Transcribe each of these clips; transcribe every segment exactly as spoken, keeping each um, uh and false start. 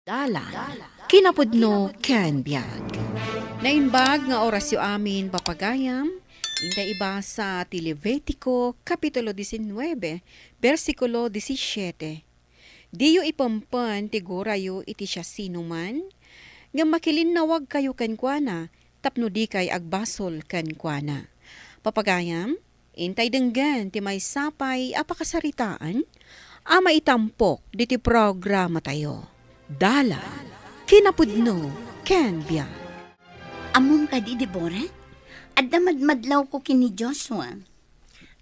Dalan, kinapudno ken biag. Naimbag nga orasyo amin, papagayam, intay ibasa ti Levitico, Kapitulo diecinueve, bersikulo disisiete. Diyo ipempen ti gurayo iti siasinoman, ngem makilinnawagkayo kenkuana tapno dikay agbasol kenkuana. Papagayam, intay denggen ti maysa pay a pakasaritaan a maitampok ditoy programatayo. Dalan, kinapudno, ken biag. Ammom kadi, Deborah? Adda madmadlawko ken ni Joshua.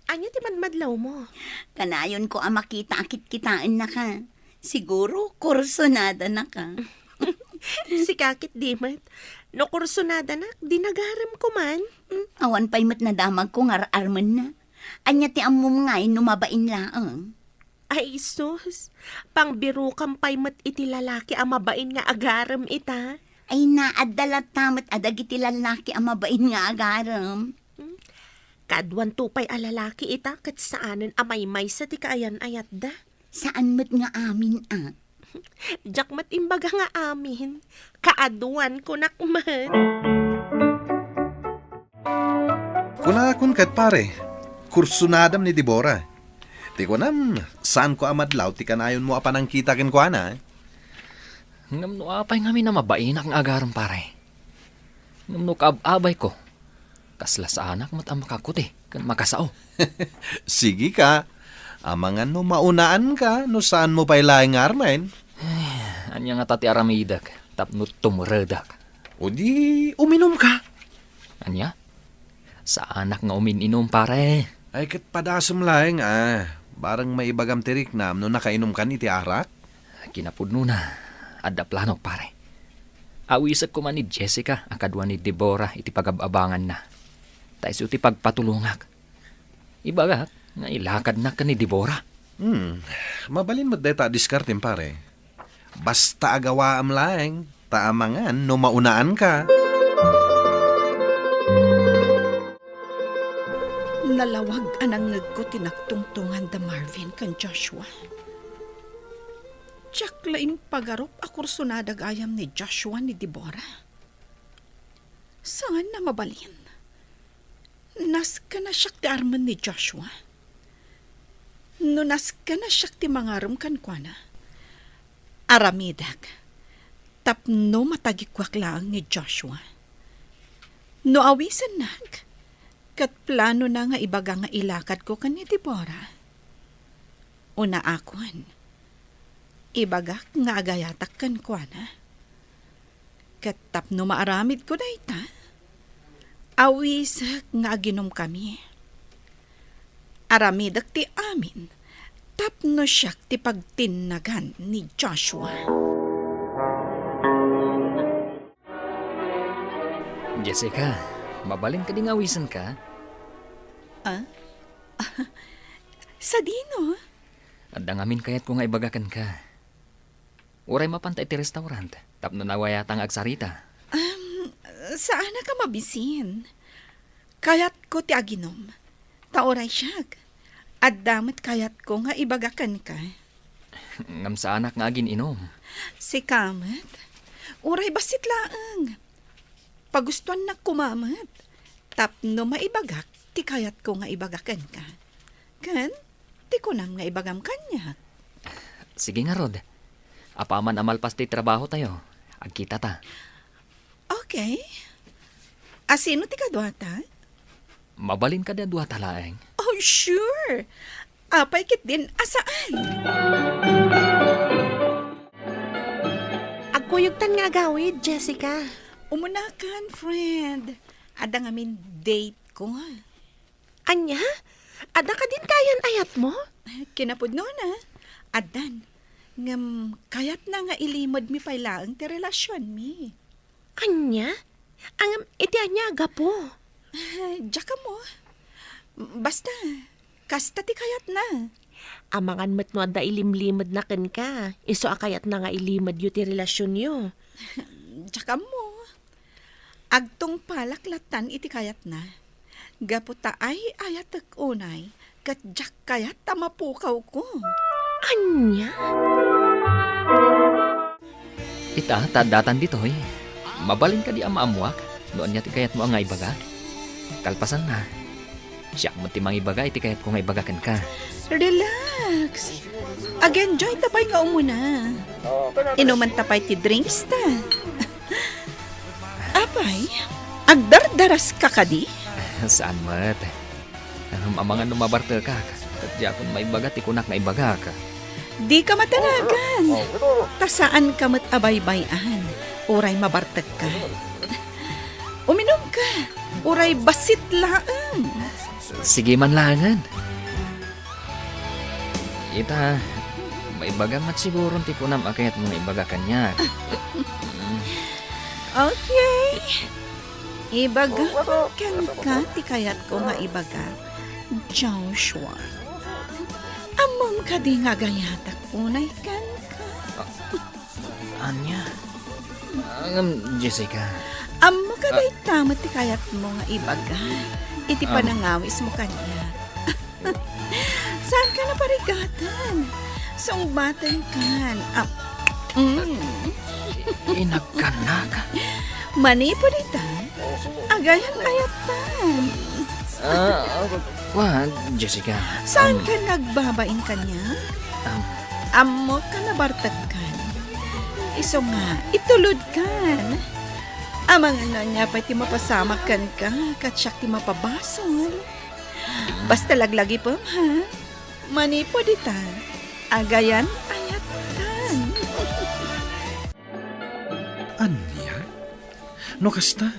Ania ti madmadlawmo? Kanayonko a makita a kitkitaennaka. Siguro, kursonadanaka. Sika ket di met. No kursonadanak, di nagaremko man. Hmm, awan pay met nadamagko nga ar-armenna. Ania ti ammom ngay no mabain laeng? Ay, sus. Pangbirokam pay met iti lalaki a mabain nga agarem ita. Ay, naadda latta met a dagiti lalaki a mabain nga agarem. Hmm? Kaaduanto pay a lalaki ita ket saanen a maymaysa ti kaayan-ayatda. Saan met nga amin a. Diak met imbaga nga amin. Kaaduan, kunak met. Kunakon ket, pare, kursonadam ni Deborah. Ti kunam, saanko a madlaw ti kanayonmo a panangkita kenkuana. Ngem no apay ngamin a mabainak nga agarem, pare? Ngem no kaab-abayko, kasla saanak met a makakuti ken makasao. Sige ka, amangan no maunaan ka no saanmo pay laeng nga armen. Ay, ania ngata ti aramidek tapno tumredek? O di, uminom ka. Ania? Saanak nga umin-inom, pare. Ay, ket padasem laeng, a. Bareng maibagam ti riknam no nakainom kan iti arak? Kinapudnona, adda planok, pare. Awisek koma ni Jessica a kadua ni Deborah iti pagab-abanganna. Ta isu ti pagpatulongak. Ibagak nga ilakadnak ken ni Deborah. Hmm, mabalin met dayta a diskartem, pare. Basta agawaam laeng, ta amangan no maunaan ka. Nalawag a nangngegko ti nagtungtongan da Marvin ken Joshua. Diak la impagarup a kursonada gayam ni Joshua ni Deborah. Saan a mabalin? Nasken a siak ti armen ni Joshua? No nasken a siak ti mangarem kenkuana, aramidek tapno matagikuak laeng ni Joshua. No awisennak, ket planona nga ibaga nga ilakadko ken ni Deborah. Unaakon, ibagak nga agayatak kenkuana. Ket tapno maaramidko dayta, awisek nga aginomkami. Aramidek ti amin tapno siak ti pagtinnagan ni Joshua. Jessica, mabalin kadi nga awisenka? Ah? Sadino? Adda ngamin kayatko nga ibaga kenka. Uray mapanta iti restaurant tapno nawayata nga agsarita. Um, saanak a mabisin. Kayatko ti aginom. Ta uray siak, adda met kayatko nga ibaga kenka. Ngem saanak nga agin-inom. Sika met. Uray bassit laeng. Pagustuannak koma met tapno maibagak ti kayatko nga ibaga kenka. Ken ti kunam nga ibagam kaniak. Sige ngarud. Apaman a malpas ti trabahotayo, agkitata. Okay. A sino ti kaduata? Mabalin kadi a duata laeng? Oh, sure. Apay ketdin a saan? Agkuyogtan nga agawid, Jessica. Umunakan, friend. Adda ngamin date ko. Ania? Adda kadin kaayan-ayatmo? Kinapudnona, addan. Ngem kayatna nga ilimedmi pay laeng ti relasionmi. Ania? Ngem iti ania a gapu? Diak ammo. Basta, kasta ti kayatna. Amangan met no adda ilimlimedna kenka, isu a kayatna nga ilimedyo ti relasionyo. Diak ammo. Agtungpalak lattan iti kayatna. Gapu ta ay-ayatek unay, ket diak kayat a mapukawko. Ania? Ita, ta addatan ditoy. Mabalin kadi a maammuak no ania ti kayatmo a nga ibaga? Kalpasanna, siak met ti mangibaga iti kayatko nga ibaga kenka. Relax. Ag-enjoy ta pay nga umuna. Inuman ta pay ti drinks ta. Apay, agdardaraska kadi? Saan met. Ngem amangan no mabartekak, ket diakon maibaga ti kunak nga ibagak. Dika matanagan. Ta saanka met a baybay-an, uray mabartekka. Uminumka, uray bassit laeng. Sige man laengen. Ita, maibaga met siguron ti kunam a kayatmo nga ibaga kaniak. Okay. Ibagakon kenka ti kayatko nga ibaga, Joshua. Ammom kadi nga agayatak unay kenka? Ania? Ngem, Jessica. Ammo ka dayta met ti kayatmo nga ibaga iti panangawismo kaniak. Saankan a parigatan. Sungbatenkan. Ah, mm. Inagkanak. Manipud ita, agayan-ayatan. Ah, ah, wa, Jessica. Saankan nga agbabain kaniak? Ammok a nabartekkan. Isu nga, itulodkan. Amangan no ania pay ti mapasamak kenka, ket siak ti mapabasol. Basta laglagipem, ha? Manipud ita, agayan-ayatan. Ania? No kasta,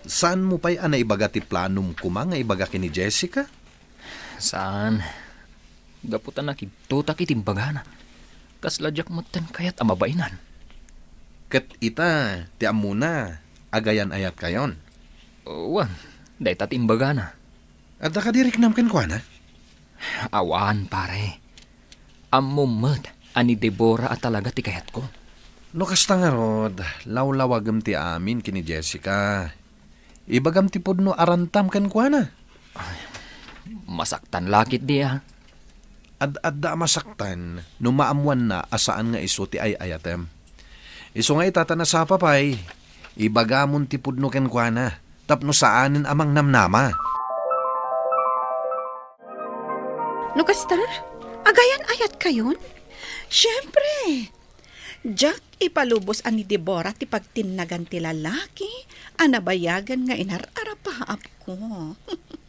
saanmo pay a naibaga ti planom koma nga ibaga ken ni Jessica? Saan. Gapu ta nakidtutak iti imbagana. Kasla diak metten kayat a mabainan. Ket ita, ti ammona, agayan-ayatkayon. Wen, dayta ti imbagana. Adda kadi riknam kenkuana? Awan, pare. Ammom met a ni Deborah a talaga ti kayatko. No kasta ngarud, lawlawagem ti amin ken ni Jessica. Ibagam ti pudno a rantam kenkuana. Ay, masaktan la ketdi, a. Ad-adda a masaktan no maammoanna a saan nga isu ti ay-ayatem. Isu nga ita ta nasapa pay, ibagamon ti pudno kenkuana tapno saanen a mangnamnama. No kasta, agayan-ayatkayon? Siempre! Diak ipalubos a ni Deborah ti pagtinnagan ti lalaki a nabayagen nga inar-arapaapko.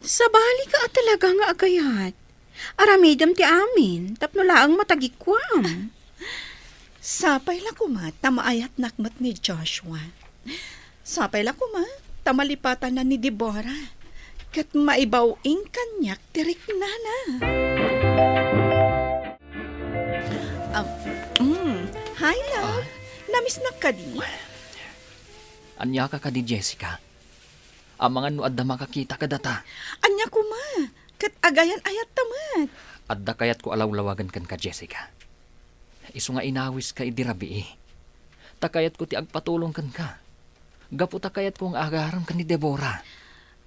Sabalika a talaga nga agayat. Aramidem ti amin tapno laeng matagikuam. Sapay la koma ta maayatnak met ni Joshua. Sapay la koma ta malipatanna ni Deborah ket maibaw-ing kaniak ti riknana. Um, mm, hi, love. Ah. Namisnak kadi? Aniaka kadi, Jessica? Amangan no adda makakita kadata. Ania koma? Ket agayan-ayatta met. Adda kayatko a lawlawagen kenka, Jessica. Isu nga inawiska idi rabii. Ta kayatko ti agpatulong kenka. Gapu ta kayatko nga agarem ken ni Deborah.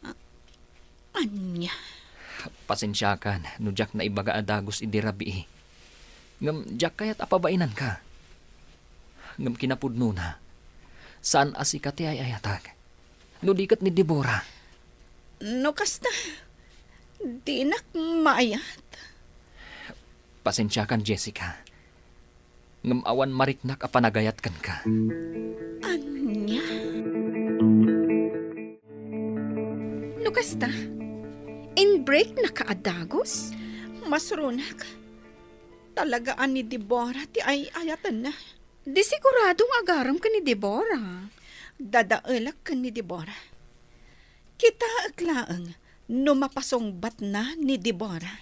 A-, ania? Pasensiakan no diak naibaga a dagus idi rabii. Ngem diak kayat a pabainanka. Ngem kinapudnona, saan a sika ti ay-ayatak. No di ket ni Deborah. No kasta, dinak maayat. Pasensiakan, Jessica. Ngem awan mariknak a panagayat kenka. Ania? No kasta, inbreaknaka a dagus? Masronak. Talaga a ni Deborah ti ay-ayatenna. Di sigurado nga agarem ken ni Deborah. Dadaelak ken ni Deborah. Kitaek laeng no mapasungbatna ni Deborah.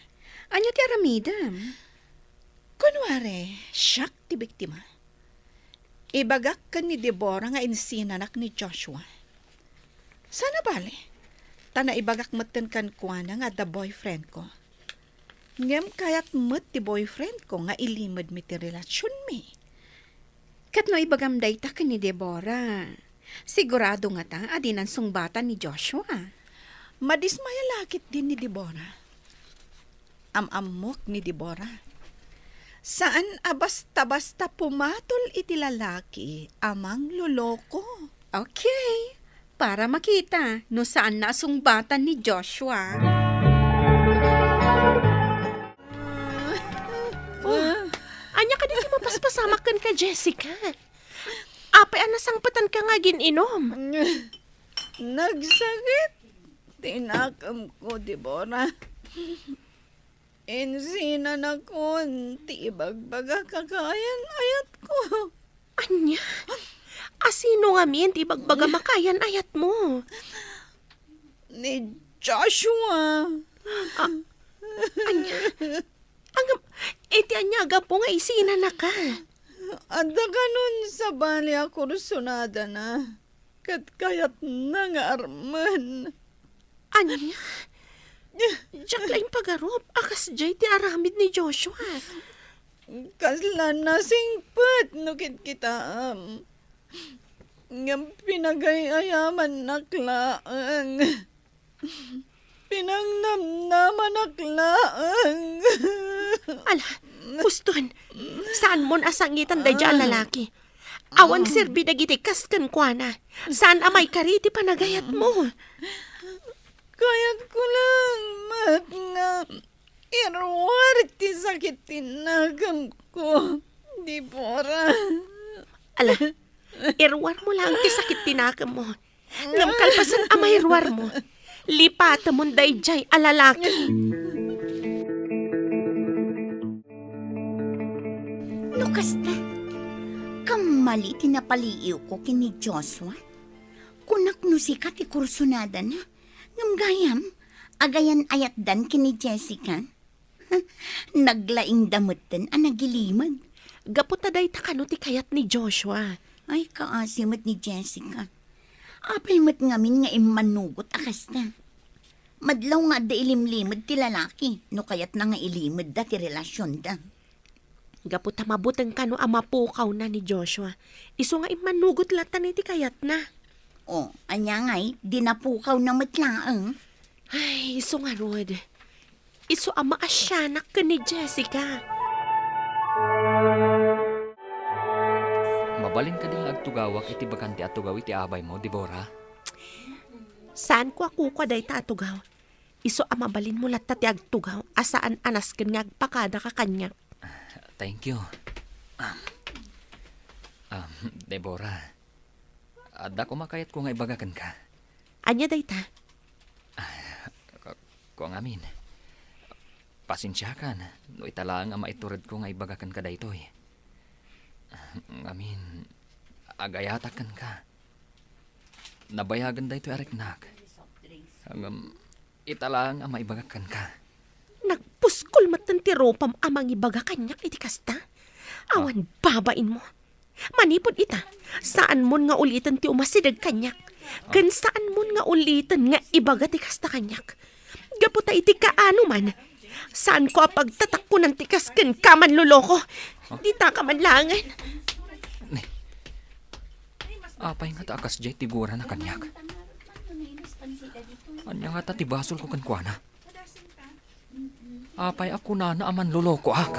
Ania ti aramidem? Kunwari, siak ti biktima. Ibagak ken ni Deborah nga insinanak ni Joshua. Saan a bale, ta naibagak metten kenkuana nga adda boyfriendko. Ngem kayat met ti boyfriendko nga ilimedmi ti relasionmi. Ket no ibagam dayta ken ni Deborah, sigurado ngata a dinan sungbatan ni Joshua. Madismaya la ketdin ni Deborah. Am-ammok ni Deborah. Saan a basta-basta pumatol iti lalaki a mangloloko. Okay. Para makita no saan na a sungbatan ni Joshua. Oh, ania kadi ti mapaspasamak kenka, Jessica? Apay a nasangpetanka nga agin-inom? Nagsakit ti nakemko, Deborah. Insinanakon ti ibagbagak a kaayan-ayatko. Ania? A sino ngamin ti ibagbagam a kaayan-ayatmo? Ni Joshua. Ah, ania? Ngem, iti ania a gapu nga isinanaka? Adda kanon sabali a kursonadana. Ket kayatna nga armen. Ania? Diak la impagarup a kasdiay ti aramid ni Joshua. Kasla nasingpet no kitkitaem. Ngem pinagay-ayamannak laeng. Pinangnamnamanak laeng. Ala, Uston, saanmon a sangitan daydiay a lalaki. Awan serbi dagiti kas kenkuana. Saan a maikari ti panagayatmo. Kayatko lang met nga iruar ti sakit ti nakemko, Deborah. Ala, iruarmo lang ti sakit ti nakemmo. Ngem kalpasan a mairuarmo, lipatemon daydiay a lalaki. No kasta, kammali ti napaliiwko ken ni Joshua. Kunak no sika ti kursonadana, ngem gayam, agayan-ayatdan ken ni Jessica. Naglaingda metten a nagilimed. Gapu ta dayta kano ti kayat ni Joshua. Ay, kaasi met ni Jessica. Apay met ngamin nga immanugot a kasta? Madlaw nga adda ilimlimed ti lalaki no kayatna nga ilimedda ti relasionda. Gapu ta mabuteng kano a mapukawna ni Joshua. Isu nga immanugot latta iti kayatna. O, ania ngay, di napukawna met laeng? Ay, isu ngarud. Isu a maasianak ken ni Jessica. Mabalin kadi nga agtugawak iti bakante a tugaw iti abaymo, Deborah? Saanko a kukua dayta a tugaw. Isu a mabalinmo latta ti agtugaw a saan a nasken nga agpakadaka kaniak. Thank you. Um, um, Deborah, adda koma kayatko nga ibaga kenka. Ania dayta? Ah, ku-, kua ngamin. Pasensiakan no ita laeng a maituredko nga ibaga kenka daytoy. Ngamin, agayatak kenka. Nabayagen daytoy a riknak. Ngem, ita laeng a maibagak kenka. Nagpuskol metten ti rupam a mangibaga kaniak iti kasta. Awan babainmo. Manipud ita, saanmon nga uliten ti umasideg kaniak. Ken saanmon nga uliten nga ibaga ti kasta kaniak. Gapu ta iti kaano man, saanko a pagtatakkonan ti kas kenka, manloloko. Ditaka man laengen. Ni, apay ngata a kasdiay ti gurana kaniak? Ania ngata ti basolko kenkuana? Apay a kunana a manlolokoak?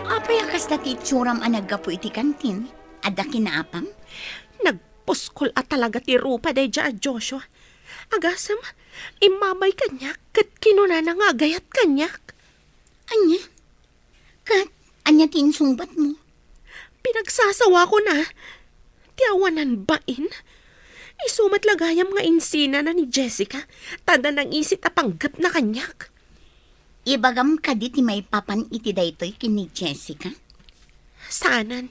Apay a kasla ti itsuram a naggapu iti kantin? Adda kinaapam? Nagpuskol a talaga ti rupa daydiay a Joshua. Agasem, immabay kaniak ket kinunana nga agayat kaniak. Ania? Ket ania ti insungbatmo? Pinagsasawakon a ti awanan bain. Isu met la gayam nga insinana ni Jessica, ta adda nangisit a panggepna kaniak. Ibagam kadi ti maipapan iti daytoy ken ni Jessica? Saanen.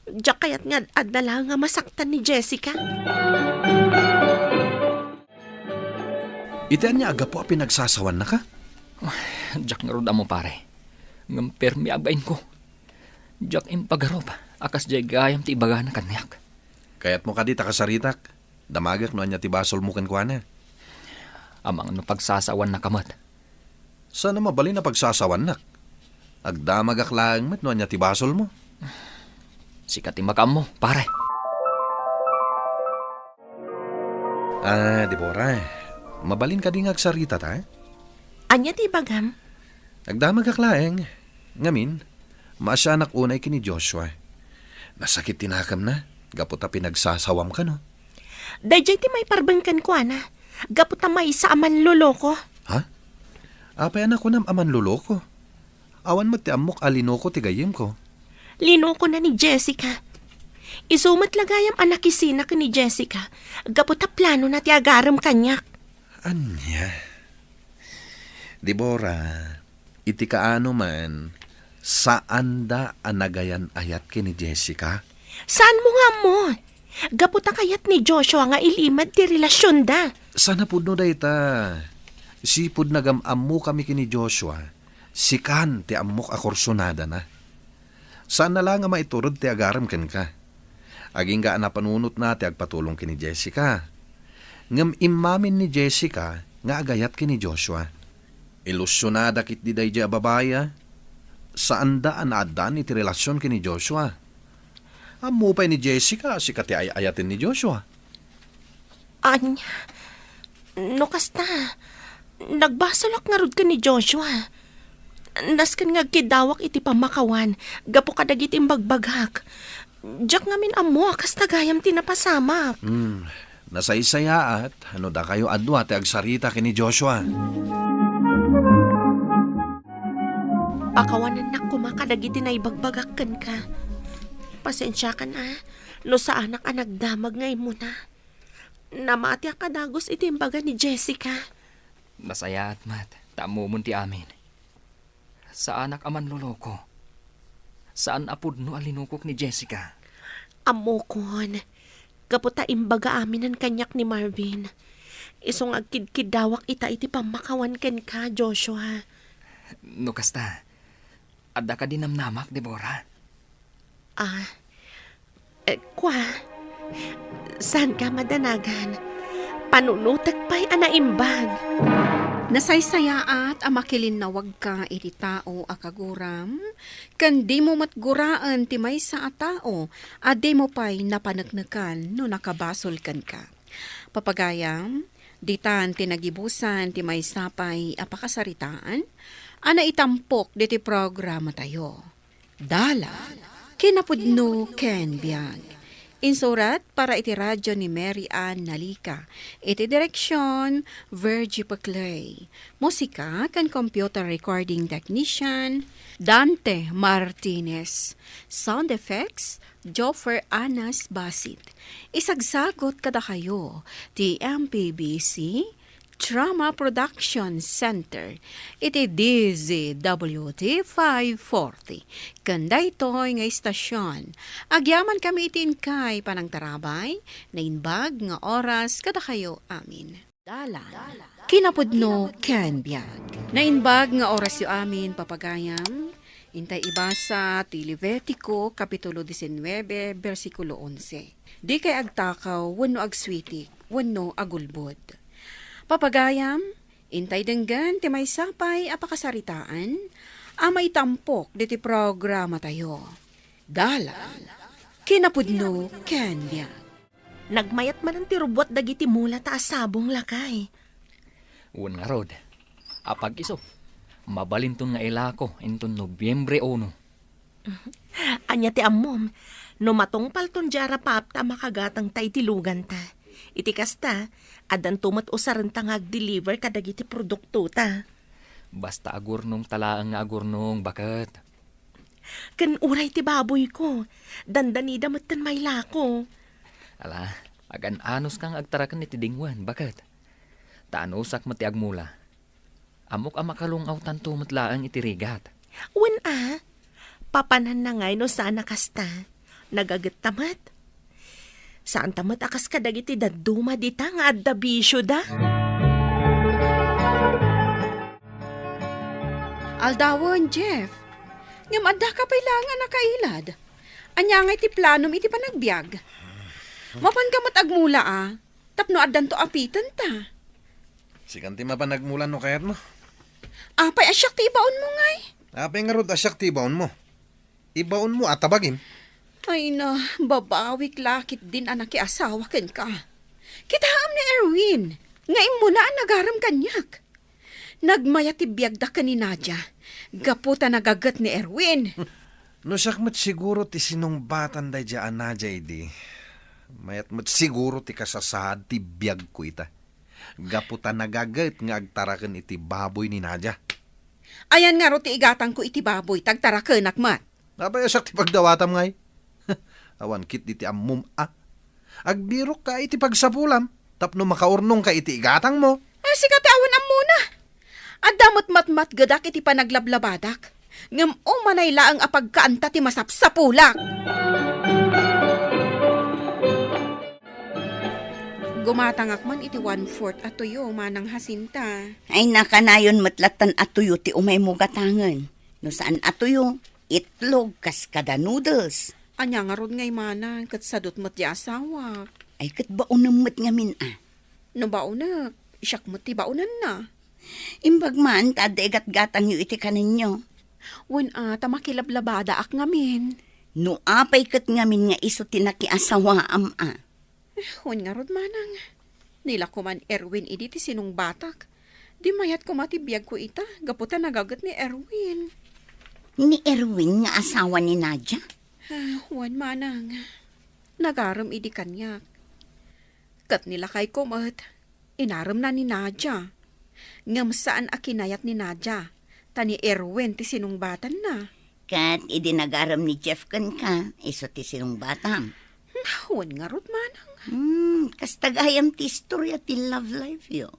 Diak kayat nga ad-adda laeng a masaktan ni Jessica. Iti ania a gapu a pinagsasawannaka? Diak ngarud ammo, pare. Ngem permi a bainko. Diak impagarup a kasdiay gayam ti ibagana kaniak. Kayatmo kadi ta kasaritak? Damagek no ania ti basolmo kenkuana. Amangan no pagsasawannaka met. Saan a mabalin a pagsasawannak? Agdamagak laeng met no ania ti basolmo. Sika ti makaammo, pare. Ah, Deborah, mabalin kadi nga agsarita ta? Ania ti ibagam? Nagdamagak laeng. Ngamin, maasianak unay ken ni Joshua. Nasakit ti nakemna, gapu ta pinagsasawam kano. Daydiay ti maiparbeng kenkuana, gapu ta maysa a manloloko. Ha? Apay a nakunam a manloloko? Awan met ti ammok a linoko ti gayyemko. Linokona ni Jessica. Isu met la gayam a nakisina ken ni Jessica, gapu ta planona ti agarem kaniak. Ania? Debora, iti kaano man, saanda a nagayan-ayat ken ni Jessica? Saanmo nga ammo? Gapu ta kayat ni Joshua nga ilimed ti relasionda. Saan a pudno dayta. Sipud nagam-ammokami ken ni Joshua, sikan ti ammok a kursunadana. Saanna la nga maiturod ti agarem kenka. Agingga a napanunotna ti agpatulong ken ni Jessica. Ngem immamin ni Jessica nga agayat ken ni Joshua. Ilusionada ketdi daydiay a babai a saanda a naaddaan iti relasion ken ni Joshua. Ammo pay ni Jessica a sika ti ay-ayaten ni Joshua. Ania? No kasta, nagbasolak ngarud ken ni Joshua. Nasken nga agkiddawak iti pammakawan gapu kadagiti imbagbagak. Diak ngamin ammo a kasta gayam ti napasamak. Hmm, nasaysayaat no dakayo a dua ti agsarita ken ni Joshua. Pakawanennak koma kadagiti naibagbagak kenka. Pasensiakan a, no saanak a nagdamag nga immuna. Namatiak a dagus iti imbaga ni Jessica. Nasayaat met, ta ammomon ti amin. Saanak a manloloko. Saan a pudno a linokok ni Jessica. Ammokon, gapu ta imbaga aminen kaniak ni Marvin. Isu nga agkidkiddawak ita iti pammakawan kenka, Joshua. No kasta, adda kadi namnamak, Debora? Ah, eh, kua, saanka madanagan? Panunotek pay a naimbag. Nasaysayaat a makilinnawagka iti tao a kaguram, ken dimo met guraen ti maysa a tao a dimo pay napaneknekan no nakabasol kenka. Papagayam, ditan ti nagibusan ti maysa pay a pakasaritaan a naitampok ditoy programatayo. Dalan, kinapudno ken biag. Insurat para iti radio ni Mary Ann Nalica. Iti direksyon, Virgie Peclay. Musika ken computer recording technician, Dante Martinez. Sound effects, Joffer Anas Basit. Isagsagot kadakayo ti M P B C Drama Production Center iti D Z W T five forty. Ken daytoy nga istasyon, agyamankami iti inkay panangtarabay, naimbag nga oras kadakayo amin. Dalan, kinapudno ken biag. Naimbag nga orasyo amin, papagayam. Intay ibasa ti Levitico, Kapitulo disinnuebe, bersikulo onse. Dikay agtakaw wenno agsuitik wenno agulbod. Papagayam, intay denggen ti maysa pay a pakasaritaan a maitampok ditoy programatayo. Dalan, kinapudno ken biag. Nagmayat manen ti rubbuat dagiti mula ta asabong, lakay. Wen ngarud, apag-isu, mabalinton nga ilako inton Nobyembre uno. Ania ti ammom, no matungpalton diay a rapaapta a makagatangta iti luganta. Iti kasta, addanto met usarenta nga agdeliver kadagiti produktota. Basta agurnongta laeng nga agurnong, baket. Ken uray ti baboyko, dandanida metten mailako. Ala, agan-anuska nga agtaraken iti dingwen, baket. Ta anusak met ti agmula. Ammok a makalung-awtanto met laeng iti rigat. Wen a, papananna ngay no saan a kasta. Nagagetta met. Saanta met a kas kadagiti dadduma dita nga adda bisioda. Aldawen, Jeff. Ngem addaka pay laeng a nakailad. Ania ngay ti planom iti panagbiag? Mapanka met agmula a, tapno addanto apitenta. Sikan ti mapan agmula no kayatmo. Apay a siak ti ibaonmo ngay? Apay ngarud a siak ti ibaonmo? Ibaonmo a tabagim. Ay na, babawik la ketdin a nakiasawa kenka. Kitaem ni Erwin, nga immuna a nagarem kaniak. Nagmayat ti biagda ken ni Nadia, Gapu ta nagaget ni Erwin. No siak met siguro ti sinungbatan daydiay a Nadia idi, mayat met siguro ti kasasaad ti biagko ita. Gapu ta nagaget nga agtaraken iti baboy ni Nadia. Ayan ngarud ti igatangko iti baboy, ta agtarakenak met. Apay a siak ti pagdawatam ngay? Awan ketdi ti ammom a. Agbirokka iti pagsapulam tapno makaurnongka iti igatangmo. Ay, sika ti awan ammona. Adda met matmatgedak iti panaglablabadak. Ngem umanay laeng a pagkaanta ti masapsapulak. Gumatangak man iti one-fourth a tuyo, Manang Jacinta. Ay, nakanayon met lattan a tuyo ti umaymo gatangen. No saan a tuyo, itlog kas kada noodles. Ania ngarud ngay, Manang, ket sadot met di asawak? Ay, ket baonem met ngamin a. No baonek, siak met ti baonanna. Imbag man ta adda igatgatangyo iti kanenyo. Wen a, ta makilablabadaak ngamin. No apay ket ngamin nga isu ti nakiasawaam a. Wen ngarud, Manang. Nila koman Erwin idi ti sinungbatak. Di mayat koma ti biagko ita, gapu ta nagaget ni Erwin. Ni Erwin nga asawa ni Nadia? Ah, wen, Manang. Nagarem idi kaniak. Ket ni lakayko met, inaremna ni Nadia. Ngem saan a kinayat ni Nadia, ta ni Erwin ti sinungbatanna. Ket idi nagarem ni Jeff kenka, isu ti sinungbatam. Hmm, wen ngarud, Manang. Hmm, kasta gayam ti istorya ti love life yo.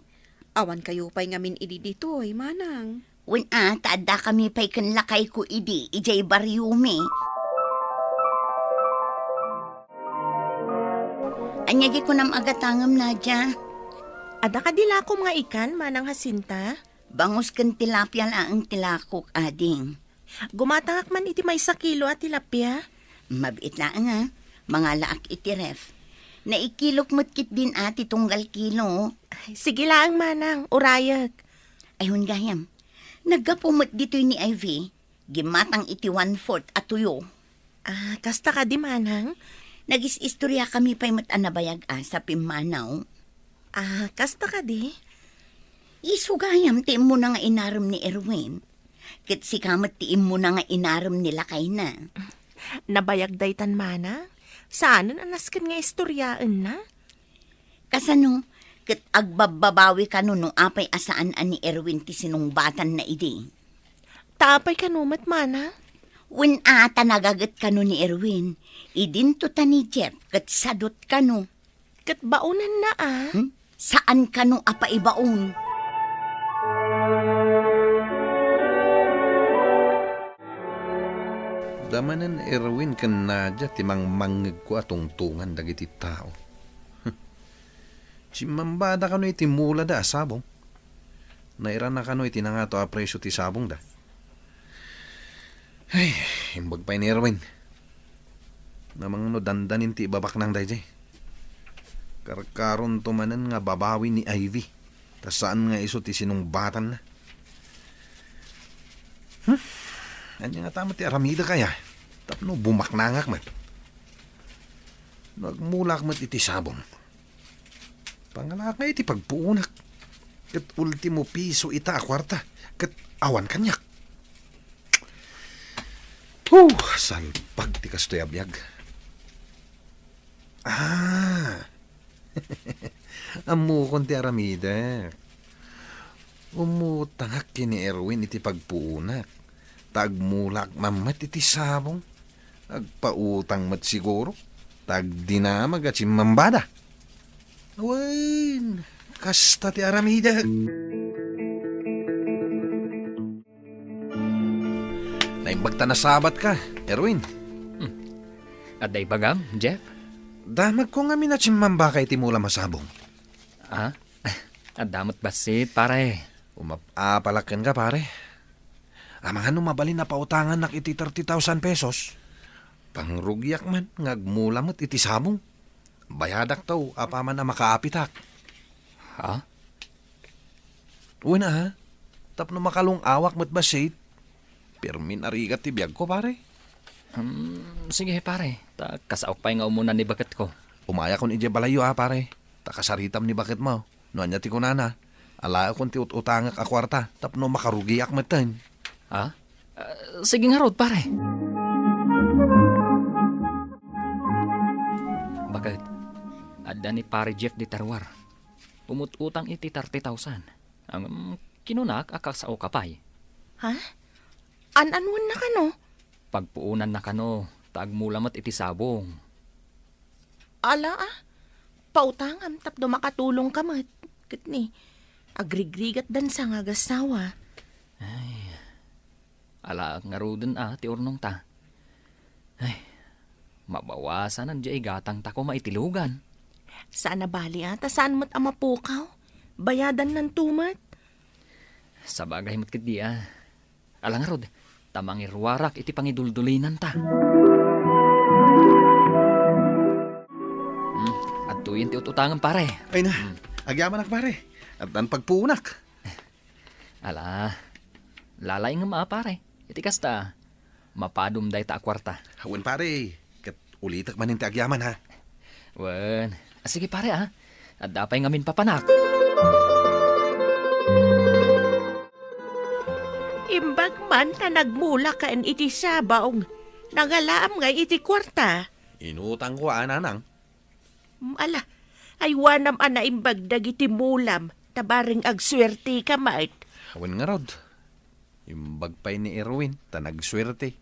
Awan kayo pay ngamin idi ditoy, Manang. Wen a, ta adda kami pay ken lakayko idi, idiay bariomi. Ania di kunam a gatangem, Nadia? Adda kadi lakom nga ikan, Manang Jacinta? Bangus ken tilapia laeng ti lakok, ading. Gumatangak man iti maysa kilo a tilapia. Mabiit laeng a, mangalaak iti ref. Naikilok met ketdin a ti tunggal kilo. Ay, sige laeng, Manang, urayek. Ay, wen gayam. Naggapu met ditoy ni Ivy. Gimmatang iti one-fourth a tuyo. Ah, kasta kadi, Manang? Nagis-istorya kami pay met a nabayag a sa pimmanaw. Ah, kasta kadi? Isu gayam ti immuna nga inarem ni Erwin. Ket sika met ti immuna nga inarem ni lakayna. Nabayag daytan, Manang? Saanen a nasken nga istoryaenna? Kasano, ket agbabbabawi kano no apay a saan a ni Erwin ti sinungbatanna idi? Ta apay kano met, Manang? Wen a, ta nagaget kano ni Erwin. Idinto ta ni Jeff ket sadot kano. Ket baonanna a? Hmm? Saan kano a paibaon? Damanen Erwin ken Nadia ti mangmangngegko a tungtungan dagiti tao. Simmambada kano iti mulada a sabong. Nairana kano iti nangato a presio ti sabongda. Ay, imbag pay ni Erwin. Namangno dandanin ti ibabaknang daydiay. Karkaronto manen nga babawi ni Ivy, ta saan nga isu ti sinungbatanna. Hmm? Ania ngata met ti aramidek aya? Tapno bumaknangak met. No agmulak met iti sabong. Pangalaak nga iti pagpuonak. Ket ultimo piso ita a kuarta. Ket awan kaniak. Huh, salpag ti kastoy a biag. Ah. Ammokon ti aramidek. Umutangak ken ni Erwin iti pagpuonak. Ta agmulak man met iti sabong. Agpautang met siguro. Ta agdinamag a simmambada. Wen, kasta ti aramidek. Naimbag ta nasabatka, Erwin. Hmm. Adda ibagam, Jeff? Damagko ngamin a simmambaka iti mulam a sabong. Ah? Adda met bassit, pare. Umap-apalak kenka, pare. Amangan no mabalin a pautangannak iti thirty thousand pesos. Pangrugiak man nga agmula met iti sabong. Bayadak taw apaman a makaapitak. Ha? Wen a, tapno makalung-awak met bassit. Permin a rigat ti biagko, pare. Hmm, sige, pare. Ta kasaok pay nga umuna ni baketko. Umayakon idiay balayyo a, pare. Ta kasaritam ni baketmo. No ania ti kunana, alaekon ti ut-utangek a kuarta tapno makarugiak metten. Ah? Ah, sige ngarud, pare. Baket, adda ni Pare Jeff dita ruar. Umut-utang iti thirty thousand. Ngem kinunak a kasaoka pay. Ha? An-anwennakano? Pagpuonannakano, ta agmula met iti sabong. Ala, ah. Pautangam tapno makatulongka met. Ket ni, agrigrigat dansa nga agassawa. Ay, alaak ngaruden a ti urnongta. Ay, mabawasanan diay gatangta koma iti lugan. Saan a bali, ah, ta saan met a mapukaw. Bayadannanto met. Sabagay met ketdi, ah. Ala ngarud, ta mangiruarak iti pangiduldulinanta. Hmm, adtoyen ti ut-utangem, pare. Ay na, Hmm. agyamanak, pare. Addan pagpuonak. Ala, lalaingem a, pare. Iti kasta, mapadom dayta a kuarta. Wen, pare, ket ulitek manen ti agyaman, ha? Wen. Ah, sige, pare, ah. Adda pay ngamin papanak. Imbag man ta nagmulakaen iti sabong, nangalaam ngay iti kuarta. Inutangko a, nanang. Mm, ala, aywanam a naimbag dagiti mulam, ta bareng agsuerteka met. Wen ngarud, imbag pay ni Erwin, ta nagsuerte.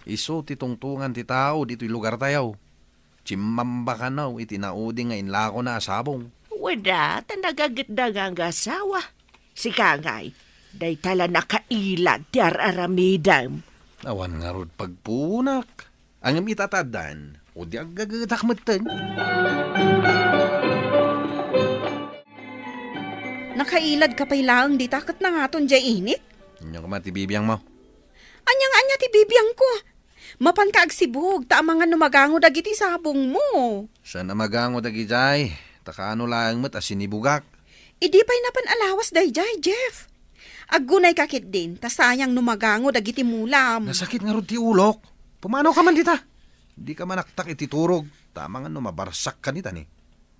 Isu ti tungtungan ti tao ditoy lugartayo. Chimmamba kano iti naudi nga inlakona a sabong. Wen a, ta nagagetda nga agassawa. Sika ngay, dayta la nakailad ti ar-aramidem. Awan ngarud pagpuonak. Ngem ita ta addan, o di aggagetak metten. Nakailadka pay laeng dita ket nangaton diay init? Ania koma ti bibiangmo? Ania nga ania ti bibiangko? Mapanka agsibug ta amangan no magango dagiti sabongmo. Saan a magango dagidiay, ta kaano laeng met a sinibugak. Idi pay napan a lawas daydiay, Jeff. Aggunayka ketdin, ta sayang no magango dagiti mulam. Nasakit ngarud ti ulok. Pumanaw ka man dita. Di ka manaktak iti turog, ta amangan no mabarsak ka ni tani.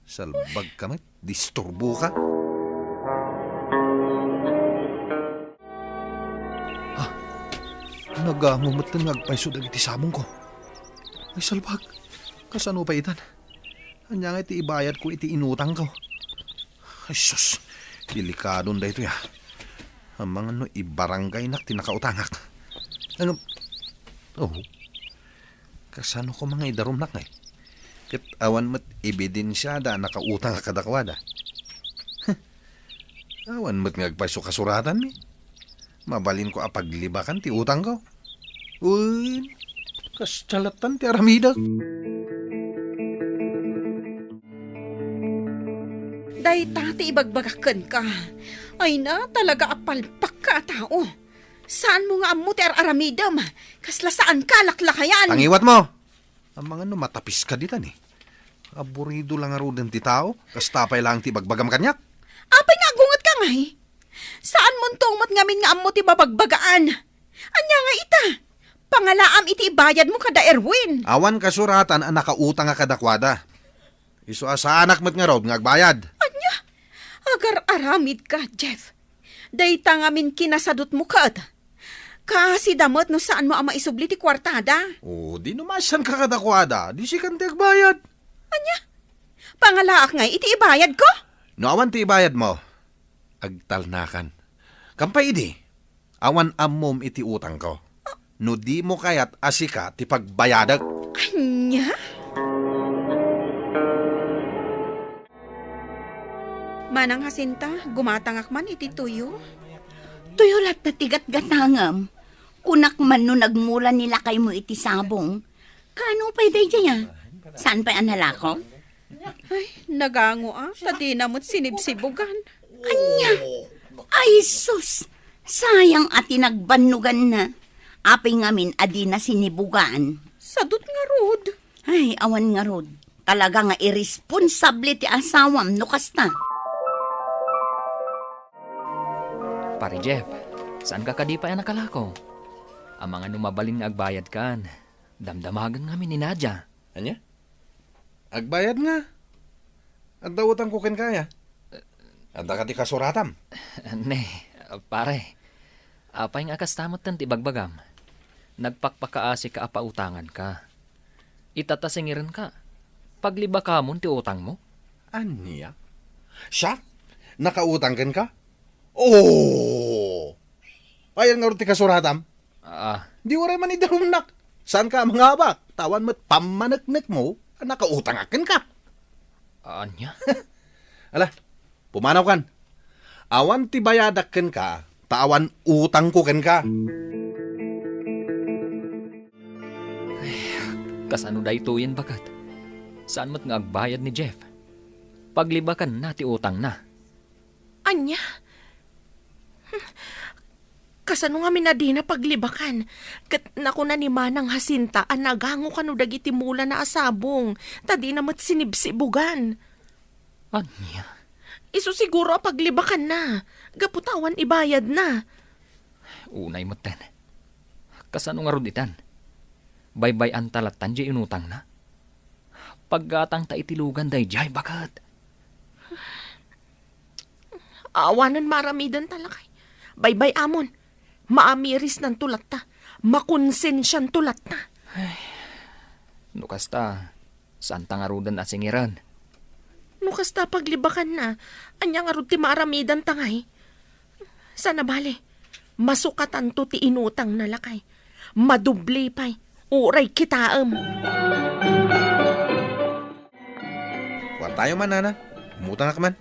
Salbag ka met, disturbo ka. Ah, nagango met nga agpayso dagiti sabongko. Ay, salbag. Kasano pay itan? Ania nga iti ibayadko iti inutangko? Ay, sus, delikadon daytoy, ah. Amangan no ibarangaynak ti nakautangak. Ano? Oh, kasano ko nga idarumnak ngay? Ket awan met ebidensiada a nakautang a kadakuada. Awan met nga agpayso kasuratanmi. Mabalinko a paglibakan ti utangko. Wen, kasdiay lattan ti aramidek. Dayta ti ibagbagak kenka. Ay na, talaga a palpakka a tao. Saanmo nga ammo ti ar-aramidem. Kasla saanka a laklakayan. Tangiwatmo! Amangan no matapiska ditan, eh. Aburido la ngaruden ti tao, kasta pay laeng ti ibagbagam kaniak. Apay nga agungetka ngay? Saanmonto met ngamin nga ammo ti mabagbagaan. Ania nga ita? Pangalaam iti ibayadmo kada Erwin. Awan kasuratan a nakautang a kadakuada. Isu a saanak met ngarud nga agbayad. Ania? Agar-aramidka, Jeff. Dayta ngamin kinasadutmo ket. Kaasida met no saanmo a maisubli ti kuartada. O, di no masanka kadakuada, di sikan ti agbayad. Ania? Pangalaak ngay iti ibayadko? No awan ti ibayadmo, agtalnakan. Kampay idi, awan ammom iti utangko. No dimo kayat a sika ti pagbayadek. Ania? Manang Jacinta, gumatangak man iti tuyo. Tuyo latta ti gatgatangem. Kunak man no nagmula ni lakaymo iti sabong. Kaano pay daydiay a? Saan pay a nalako? Ay, nagango a, ta dina met sinibsibugan. Ania? Ay, sus! Sayang a ti nagbannoganna. Apay ngamin a dina sinibugan? Sadut ngarud. Ay, awan ngarud. Talaga nga iresponsable ti asawam no kasta. Pare Jeff, saanka kadi pay a nakalako? Amangan no mabalin nga agbayadkan. Damdamagen ngamin ni Nadia. Ania? Agbayad nga. Adda utangko kenka aya? Adda kadi kasuratam? Ne, pare. Apay nga kasta metten ti ibagbagam? Nagpakpakaasika a pautanganka. Ita ta singirenka, paglibakamon ti utangmo? Ania? Siak? Nakautang kenka? Oh! Ayan ngarud ti kasuratam? Ah. Di uray man idarumnak. Saanka a mangabak? Ta awan met pammaneknekmo a nakautangak kenka. Ania? Ala, pumanawkan. Awan ti bayadak kenka, ta awan utangko kenka. Kasano daytoyen, baket? Saan met nga agbayad ni Jeff? Paglibakanna ti utangna. Ania? Kasano ngamin a dina paglibakan? Ket nakuna ni Manang Jacinta a nagango kano dagiti mulana a sabong, ta dina met sinibsibugan. Ania? Isu siguro a paglibakanna, gapu ta awan ibayadna. Unay metten. Kasano ngarud itan? Baybay-anta lattan diay inutangna? Paggatangta iti lugan daydiay, baket. Awanen maaramidenta, lakay. Baybay-amon. Maamirisnanto latta. Makonsensianto latta. Ay, no kasta, saanta ngaruden a singiren? No kasta paglibakanna, ania ngarud ti maaramidanta ngay? Saan a bale, masukatanto ti inutangna, lakay. Madubli pay, uray kitaem. Kuan tayo man, Nana. Umutangak man.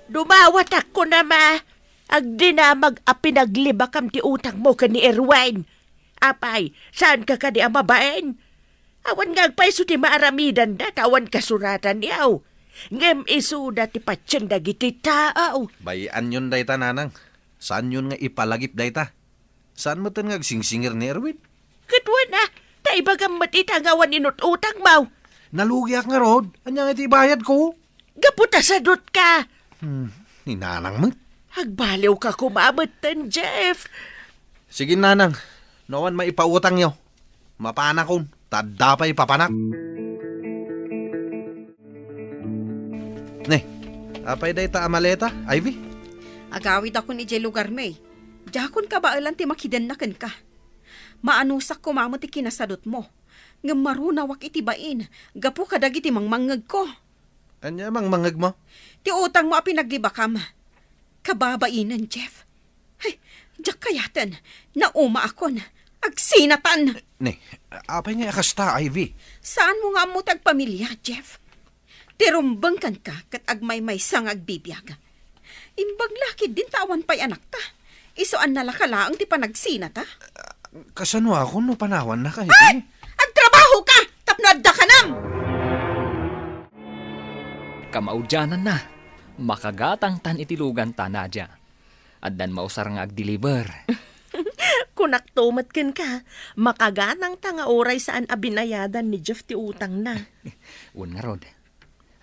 Dumawatak kunam a agdinamag a pinaglibakam ti utangmo ken ni Erwin. Apay, saanka kadi a mabain? Awan nga agpayso ti maaramidanda ta awan kasuratanyo. Ngem isuda ti patien dagiti tao. Bay-anyon dayta, Nanang. Saanyon nga ipalagip dayta. Saan metten nga agsingsingir ni Erwin? Ket wen a, ta ibagam met ita nga awan inut-utangmo. Nalugiak ngarud. Ania nga iti ibayadko? Gapu ta sadutka. Hmm, ni Nanang met. Agbaliwka koma metten, Jeff. Sige, Nanang. No awan maipautangyo, mapanakon, ta adda pay papanak. Ne, apay dayta a maleta, Ivy? Agawidakon idiay lugarmi. Diakon kabaelan ti makidenna kenka. Maanusak koma met ti kinasadutmo. Ngem marunawak iti bain, gapu kadagiti mangmangngegko. Ania mangmangngegmo? Ti utangmo a pinaglibakam. Kababainen, Jeff. Ay, diak kayaten. Naumaakon. Agsinatan. Ne, apay nga a kasta, Ivy? Saanmo nga ammo ti agpamilia, Jeff? Ti rumbeng kenka ket agmaymaysa nga agbibiag. Imbag la ketdin ta awan pay anakta. Isu a nalaka laeng ti panagsinata. Kasanoakon no panawannaka, Ivy? Ay! Agtrabahoka tapno adda kanam! Kamaudiananna, makagatangtan iti luganta, Nadia. Addan mausar nga agdeliver. Kunakto met kenka, makagatangta nga uray saan a binayadan ni Jeff ti utangna. Wen ngarud.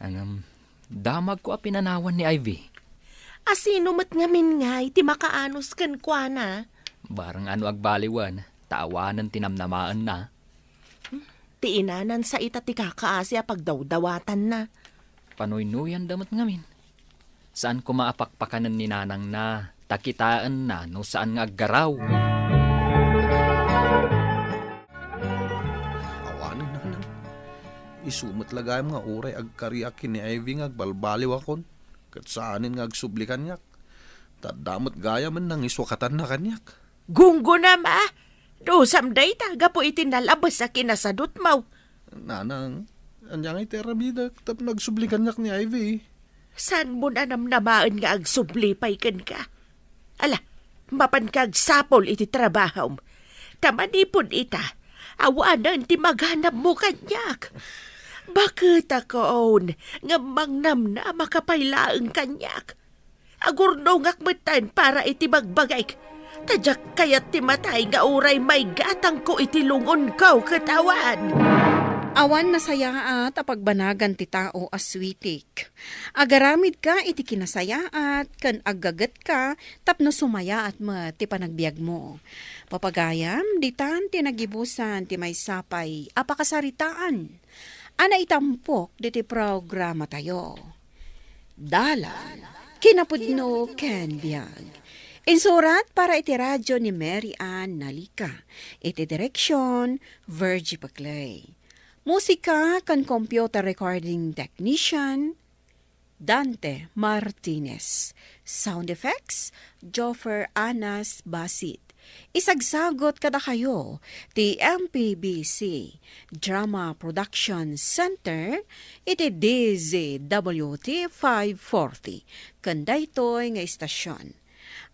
Ngem, damagko a pinanawan ni Ivy. A sino met ngamin ngay ti makaanus kenkuana? Bareng a no agbaliwen, ta awanen ti namnamaenna. Ti inanansa ita ti kakaasi a pagdawdawatanna. Panuynoyanda met ngamin. Saan koma a pakpakanen ni nanangna, ta kitaenna no saan nga aggaraw. Awanen, Nanang. Isu met la gayam nga uray agkariak ken ni Ivy nga agbalbaliwakon, ket saanen nga agsubli kaniak. Ta adda met gayam a nangisukatanna kaniak. Gunggonam a! Dusam dayta gapu iti nalabes a kinasadutmo. Nanang, ania ngay ti aramidek tapno agsubli kaniak ni Ivy? Saanmon a namnamaen nga agsubli pay kenka? Ala, mapanka agsapul iti trabahom. Ta manipud ita, awanen ti maganabmo kaniak. Baketakon, ngem mangnamnamaka pay laeng kaniak. Agurnongak metten para iti bagbagik. Ta diak kayat ti matay nga uray maigatangko iti lungonko ket awan. Awan nasayaat a pagbanagan ti tao a suitik. Agaramidka iti kinasayaat ken aggagetka tapno sumayaat met ti panagbiagmo. Papagayam, ditan ti nagibusan ti maysa pay a pakasaritaan a naitampok ditoy programatayo. Dalan, kinapudno ken biag. Insurat para iti radyo ni Mary Ann Nalica. Iti direksyon, Virgie Paclay. Musika ken computer recording technician, Dante Martinez. Sound effects, Joffer Anas Basit. Isagsagot kadakayo ti M P B C Drama Production Center iti D Z W T five forty ken daytoy nga istasyon.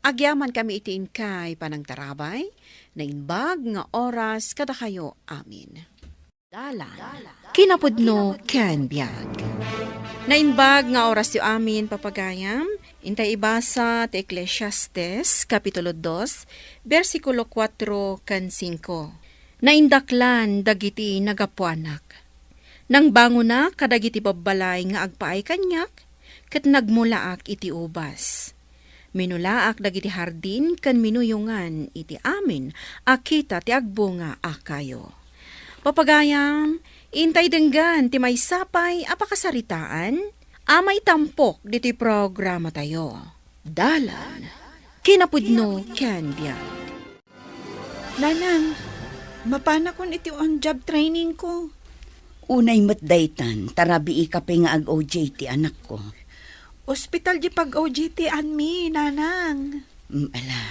Agyamankami iti inkay panangtarabay, naimbag nga oras kadakayo amin. Dalan, kinapudno ken biag. Naimbag nga orasyo amin, papagayam, intay ibasa ti Eclesiastes, Kapitulo dos, bersikulo kuatro ken singko. Naindaklan dagiti nagapuanak. Nangbangonak kadagiti babbalay nga agpaay kaniak, ket nagmulaak iti ubas. Minulaak dagiti hardin ken minuyongan iti amin a kita ti agbunga a kayo. Papagayam, intay denggan ti maysa pay a pakasaritaan a maitampok ditoy programatayo. Dalan, kinapudno ken biag. Nanang, mapanakon iti on-job training ko. Unay met daytan, ta rabii ka pay nga ag-O J T anakko. Ospital di pag-O J T-anmi, Nanang. Mm, ala.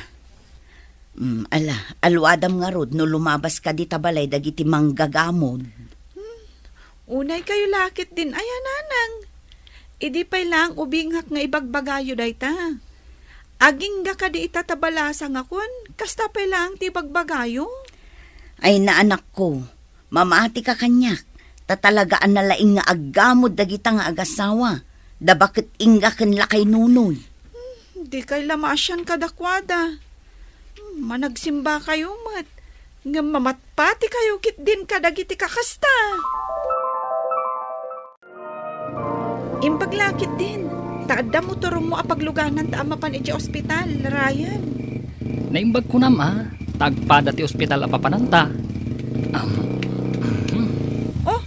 Mm, ala, aluadam ngarud no lumabas ka dita balay dagiti manggagamod. Hmm, unay kayo lakit din aya, Nanang. Idi pay laeng ubingak nga ibagbagayo dayta. Agingga kadi ita ta balasangakon, kasta pay laeng ti ibagbagayo? Ay, naanakko, mamati ka kaniak, ta talaga a nalaing nga aggamod dagita nga agasawa, da baket ingga ken lakay Nonoy. Hmm, di kay la maasian kadakuada. Hmm, managsimba kayo met, ngem mamatpati kayo ketdin kadagiti kakasta. Imbag lakit din, ta adda motormo a paglugananta a mapan idiay ospital, Ryan. Naimbag kunam a, ta agpada ti ospital a papananta. Am, mhm. Oh,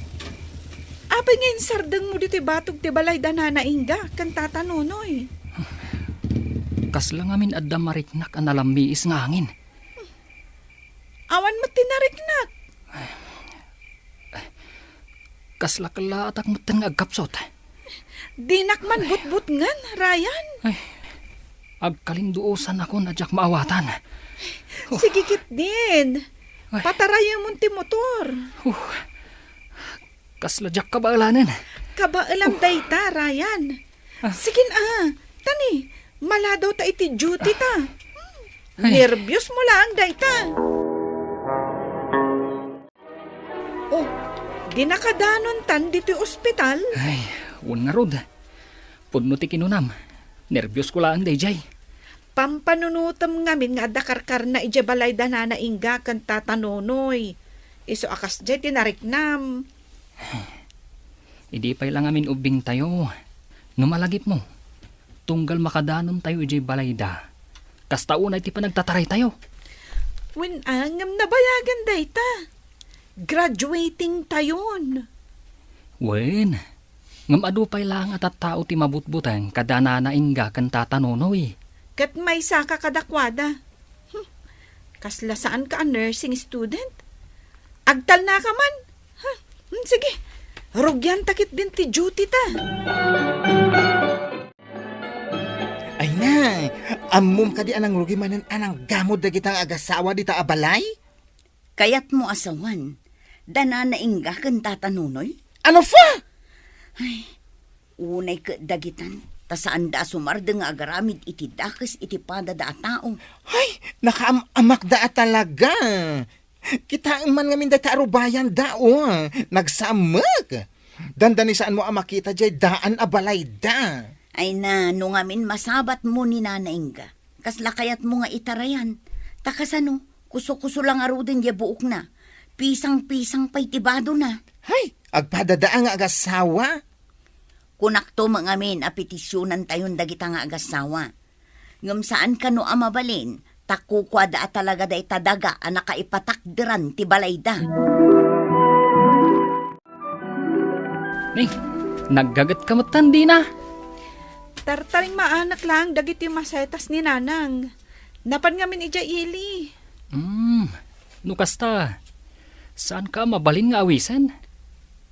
apay nga insardengmo ditoy batog ti balay da Nana Inga ken Tata Nonoy? Kasla ngamin adda mariknak a nalammiis nga angin. Awan met ti nariknak. Kasla kellatak metten nga agkapsut. Dinak man butbutngen, Ryan. Ay, agkalinduosanakon a diak maawatan. Oh. Sige ketdin. Ay. Patarayemon ti motor. Oh. Kasla diak kabaelanen. Kabaelam dayta, Ryan. Ah. Sige na, tani, maladaw ta iti duty ta. Ay. Nerbios mo laeng dayta. Oh, di nakadanon tan ditoy ospital? Ay, wen ngarud. Pudno ti kinunam. Nerbios ko laeng dayjay. Pampanunotem ngamin nga adda karkarna idiay balay da Nana Inga ken Tata Nonoy. Isu a kasdiay ti nariknam. Idi pay la ngamin ubbingtayo, no malagipmo, tunggal makadanontayo idiay balayda, kasta unay ti panagtataraytayo. Wen, a, ngem nabayagan dayta. Graduating tayon. Wen, ngem adu pay laeng a tattao ti mabutbuteng kada Nana Inga ken Tata Nonoy. Ket maysaka kadakuada. Hmm, kasla saanka a nursing student? Agtalnaka man. Huh, hmm, sige, rugianta ketdin ti duty ta. Ay na, ammom kadi a nangrugi manen a nanggamod dagita nga agasawa dita a balay? Kayatmo a sawen, da Nana Inga ken Tata Nonoy? Ano fa? Ay, unay ket dagitan, ta saanda a sumardeng nga agaramid iti dakes iti padada a tao. Ay, nakaam-amakda a talaga. Kitaem man ngamin dayta a rubayanda, o, nagsamek. Dandani saanmo a makita diay daan a balayda. Ay na, no ngamin masabatmo ni Nana Inga, kasla kayatmo nga itarayan? Ta kasano, kuso-kuso la ngaruden diay buokna. Pisang-pisang pay ti badona. Hay, agpadada nga agasawa. Kunakto met ngamin a petisionantayon dagita nga agasawa. Ngem saan kano a mabalin, ta kukuada a talaga dayta daga a nakaipatakderan ti balayda. Ni, naggaget ka met tan dina? Tartaring maanak laeng dagiti masetas ni Nanang. Napan ngamin idiay ili. Hmm, no kasta, saanka a mabalin nga awisen?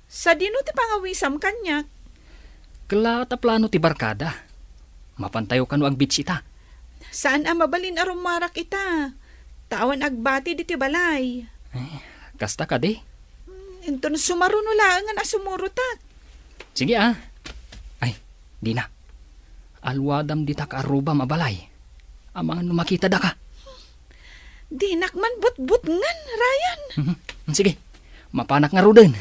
Sadino ti pangawisam kaniak? Kella ta plano ti barkada. Mapantayo kano agbitsita. Saan a mabalin a rummuarak ita. Ta awan agbati ditoy balay. Eh, kasta kadi? Hmm, inton sumaruno laengen a sumurotak. Sige, ah. Ay, dina. Alwadam dita kaarrubam a balay. Amangan no makitada ka. Dinak man butbutngan, Ryan. Mhm. Sige, mapanak ngaruden.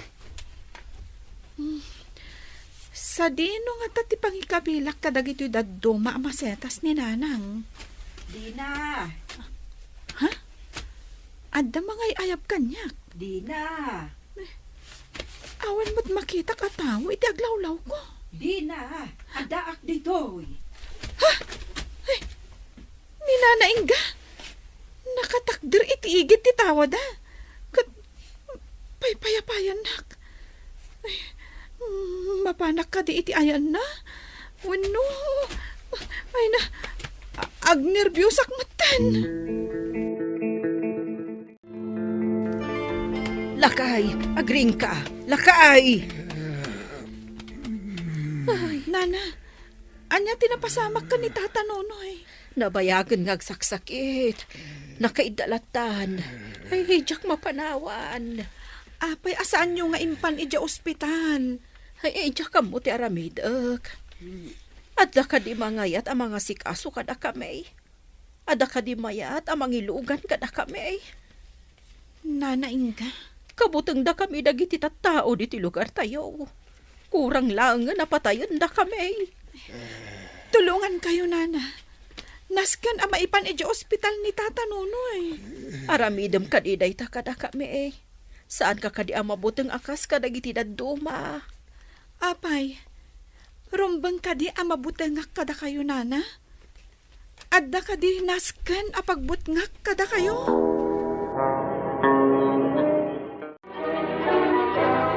Sadino ngata ti pangikabilak kadagitoy dadduma a masetas ni Nanang? Dina. Ha? Adda mangay-ayab kaniak? Dina. Awan met makitak a tao iti aglawlawko. Dina, addaak ditoy. Ha? Ay, ni Nana Inga, nakatakder iti igid ti tawada. Ket paypayapayannak. Ay, mm, mapanak kadi iti ayanna? Wenno, ay na, a-, agnerbiosak metten. Lakay, agriingka. Lakay! Ay, Nana, ania ti napasamak ken ni Tata Nonoy? Nabayagen nga agsaksakit. Nakaidda lattan. Ay, diak mapanawan. Apay a saanyo nga impan idiay ospital? Ay, diak ammo ti aramidek. Adda kadi mangayat a mangasikaso kadakami? Adda kadi mayat a mangilugan kadakami? Nana Inga. Kabutengdakami dagiti tattao ditoy lugartayo. Kurang laengen a patayendakami. Tulongankayo, Nana. Nasken a maipan idiay ospital ni Tata Nonoy. Aramidem kadi dayta kadakami. Saanka kadi a mabuteng a kas kadagiti dadduma? Apay, rumbeng kadi a mabutengak kadakayo, Nana? Adda kadi nasken a pagbutngak kadakayo?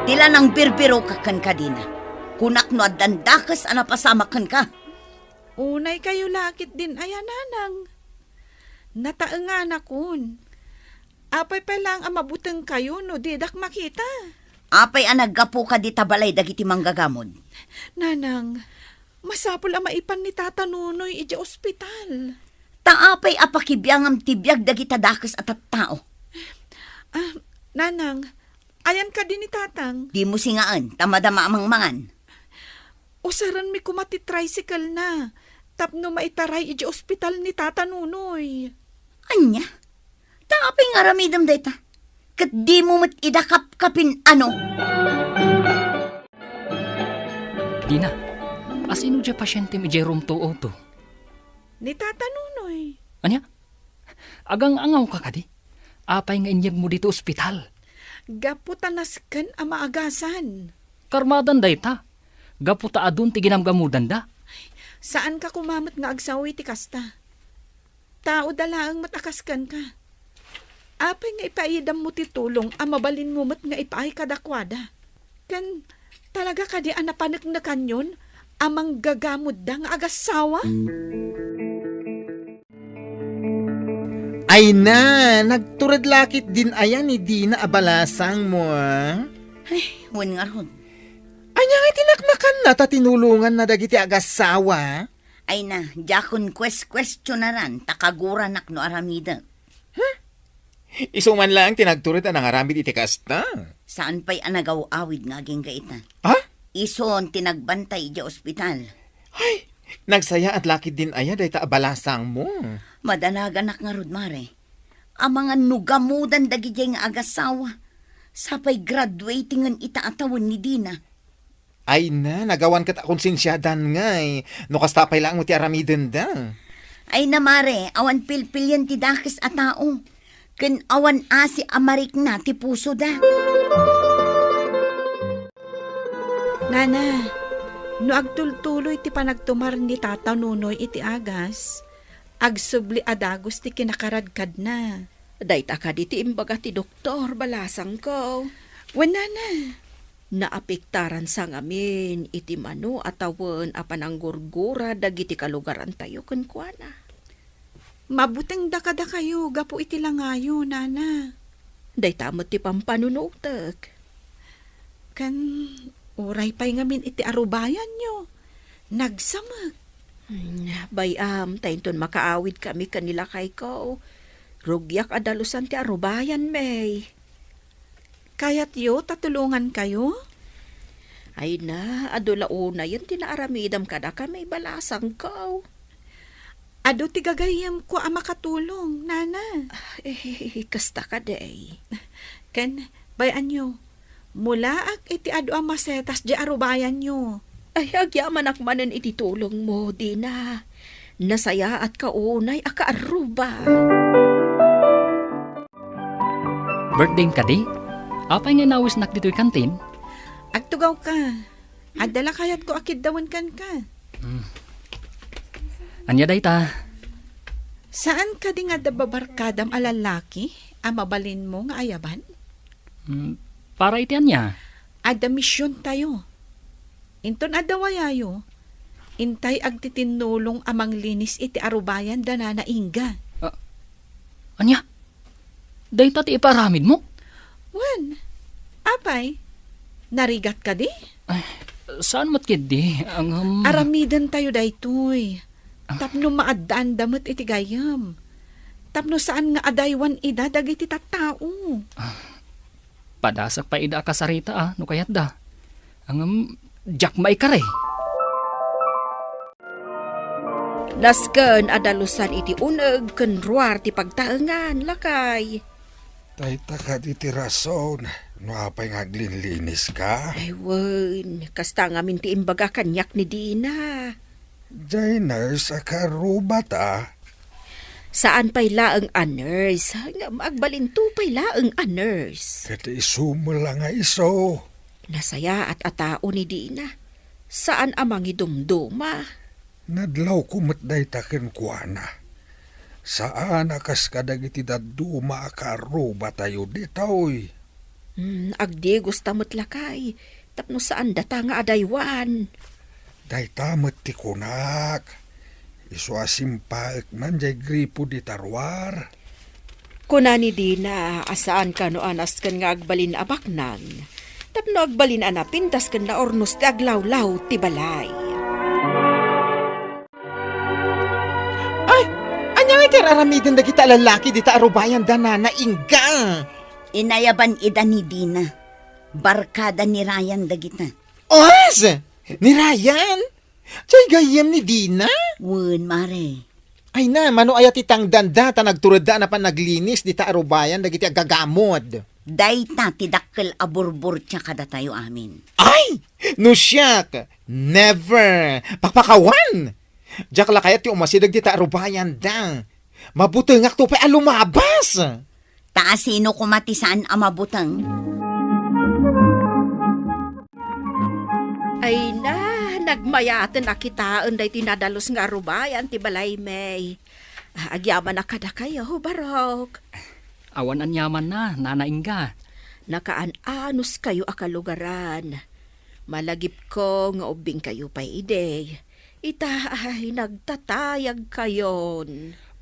Ti la nangbirbirokak kenka, Dina. Kunak no addan dakes a napasamak kenka. Unaykayo la ketdin aya, Nanang. Nataenganakon. Apay pay laeng a mabutengkayo no didak makita? Apay a naggapuka dita balay dagiti manggagamod? Nanang, masapul a maipan ni Tata Nonoy idiay ospital. Ta apay a pakibiangam ti biag dagita dakes a tattao? Ah, Nanang, ayan kadi ni Tatang? Dimo singaen, ta madama a mangmangan. Usarenmi koma ti tricycle-na tapno maitaray idiay ospital ni Tata Nonoy. Ania? Ta apay nga aramidem dayta? Ket dimo met ida kapkapin-ano? Dina, asino diay pasientem idiay room two oh two? Ni Tata Nonoy. Ania? Agang-angawka kadi? Apay nga inyegmo ditoy ospital? Gapu ta nasken a maagasan. Karmadan dayta. Gapu ta adun ti ginamgamodanda. Saanka koma met nga agsao iti kasta. Taoda laeng met a kas kenka. Apay nga ipaayadammo ti tulong a mabalinmo met nga ipaay kadakuada? Ken talaga kadi a napaneknekanyon a manggagamodda nga agassawa? Ay na, nagtured la ketdin aya ni Dina a balasangmo, a? Ay, wen ngarud. Ania nga tinaknakanna ta tinulonganna dagiti agassawa? Ay na, diakon kueskuestionaran ta kaguranak no aramidek. Huh? Isu man laeng ti nagtured a nangaramid iti kasta. Saan pay a nagaw-awid nga agingga ita? Ha? Isun ti nagbantay idiay ospital. Ay, nagsayaat la ketdin aya dayta a balasangmo. Madanaganak ngarud, Mare. Amangan no gamudan dagidiay nga agassawa, sapay graduating-en ita a tawen ni Dina. Ay na, nagawan ket a konsensiadan ngay, no kasta pay laeng ti aramidenda. Ay na, Mare, awan pilpilian ti dakes a tao, ken awan asi a marikna ti pusoda. Nana, no agtultuloy ti panagtumar ni Tata Nonoy iti agas, agsubli a dagus ti kinakaradkadna. Dayta kadi ti imbaga ti doktor, balasangko. Wen, Nana. Naapektaran sa ngamin iti mano a tawen a pananggurgura dagiti kalugarantayo kenkuana. Mabutengda kadakayo gapu iti langayo, nana. Dayta met ti pampanunotek. Ken uray pay ngamin iti arubayanyo, nagsamek. Hmm, bay-am, ta inton makaawidkami ken ni lakayko, rugiak a dalusan ti arubayanmi. Kayatyo ta tulongankayo? Ay na, adu la unayen ti naaramidem kadakami, balasangko. Adu ti gagayyemko a makatulong, nana. Eh, kasta kadi. Ken, bay-anyo, mulaak iti adu a masetas diay arubayanyo. Ay, agyamanak manen iti tulongmo, Dina. Nasayaatka unay a kaarruba. Birthday kadi? Apay nga inawisnak ditoy kantin? Agtugawka. Adda la kayatko a kiddawen kenka. Hmm. Ania dayta? Saan kadi nga adda babarkadam a lallaki a mabalinmo nga ayaban? Hmm, para iti ania? Adda misiontayo. Inton adda wayayo, intay agtitinnulong a manglinis iti arubayan da Nana Inga. Ah, ania? Dayta ti ipaaramidmo? Wen, apay, narigat kadi? Ay, saan met ketdi, ngem aramidentayo daytoy. Ah. Tapno maaddaanda met iti gayyem. Tapno saan nga adaywan ida dagiti tattao. Ah, padasek pay ida a kasarita, a, no kayatda. Ngem, diak maikari. Nasken a dalusan iti uneg ken ruar ti pagtaengan, lakay. Dayta kadi ti rason no apay nga aglinliniska? Ay, wen, kasta ngamin ti imbaga kaniak ni Dina. Diay nurse a kaarrubata? Saan pay laeng a nurse, ngem agbalinto pay laeng a nurse. Ket isu met la nga isu. Nasayaat a tao ni Dina. Saan a mangidumduma. Nadlawko met dayta kenkuana. Saan a kas kadagiti dadduma a kaarrubatayo ditoy. Hmm, agdigos ta met lakay, tapno saan data nga adaywan. Dayta met ti kunak. Isu a simpaek man diay gripo dita ruar. Kuna ni Dina a saan kano a nasken nga agbalin a baknang, tapno agbalin a napintas ken naurnos ti aglawlaw ti balay. Ay, ania nga ti ar-aramiden dagita a lallaki dita arubayan da Nana Inga? Inayaban ida ni Dina. Barkada ni Ryan dagita. Os! Ni Ryan? Diay gayyem ni Dina? Wen, mare. Ay na, mano aya ti tangdanda ta nagturedda a napan naglinis dita arubayan dagiti aggagamod? Dayta ti dakkel a burburtia kadatayo amin. Ay! No siak, never! Pakpakawan! Diak la kayat ti umasideg dita arubayanda. Mabutengakto pay a lumabas! Ta asino koma ti saan a mabuteng? Ay na, nagmayaten a kitaen daytoy nadalus nga arubayan ti balaymi. Ah, agyamanak kadakayo, barok. Awan aniamanna, Nana Inga. Nakaan-anuskayo a kalugaran. Malagipko nga ubbingkayo pay idi. Ita, ay, nagtatayagkayon.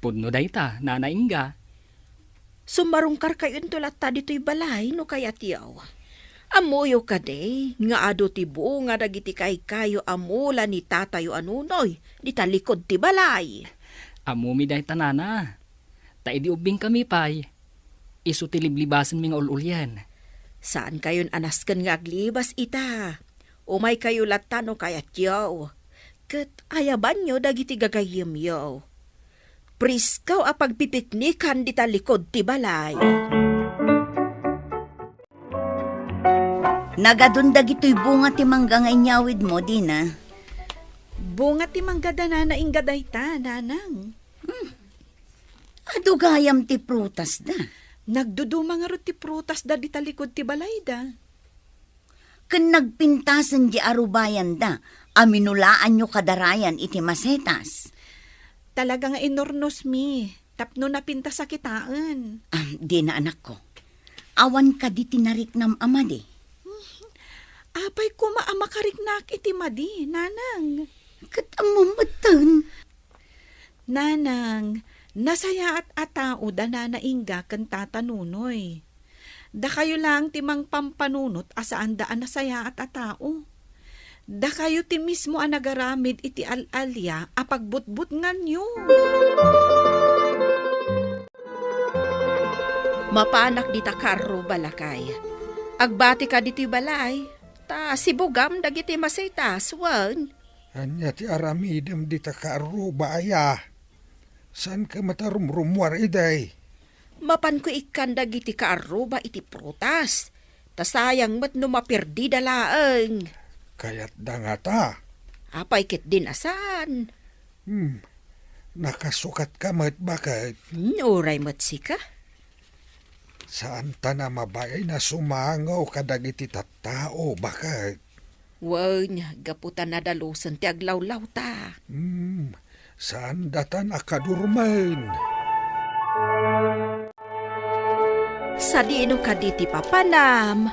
Pudno dayta, Nana Inga. Sumarungkarkayonto latta ditoy balay no kayatyo. Ammoyo kadi nga adu ti bunga dagiti kaykayo a mula ni tatayo a nunoy dita likud ti balay. Ammomi dayta, Nana. Ta idi ubbingkami pay, isu ti liblibasenmi nga ul-ulien. Saankayon a nasken nga aglibas ita. Umaykayo latta no kayatyo. Ket ayabanyo dagiti gagayyemyo. Priskaw a pagpipiknikan dita likud ti balay. Nagadun dagitoy bunga ti mangga nga inyawidmo, Dina? Bunga ti mangga da Nana Inga dayta, Nanang. Hmm. Adu gayam ti prutasda. Nagduduma ngarud ti prutasda dita likud ti balayda. Ken nagpintasen diay arubayanda a minulaanyo kada Ryan iti masetas. Talaga nga inurnosmi tapno napintas a kitaen. Ah, Dina, anakko. Awan kadi ti nariknam a madi? Apay koma a makariknak iti madi, Nanang? Ket ammom metten. Nanang, Nasayaat a tao da Nana Inga ken Tata Nunoy. Dakayo laeng ti mangpampanunot a saanda a nasayaat a tao. Dakayo ti mismo a nagaramid iti al-alia a pagbutbutnganyo. Mapanak dita kaarruba, lakay. Agbatika ditoy balay, ta sibugam dagiti masaytas, wen. Ania ti aramidem dita kaarruba, aya? Saanka met a rumrumuar idi? Mapanko ikkan dagiti kaarruba iti prutas, ta sayang met no maperdida laeng. Kayatda ngata? Apay ketdin a saan? Hmm, nakasukatka met, baket? Hmm, uray met sika. Saantan a mabain a sumango kadagiti tattao, baket? Wen, gapu ta nadalusen ti aglawlawta. Hmm, saandatan a kadurmen. Sadino kadi ti papanam?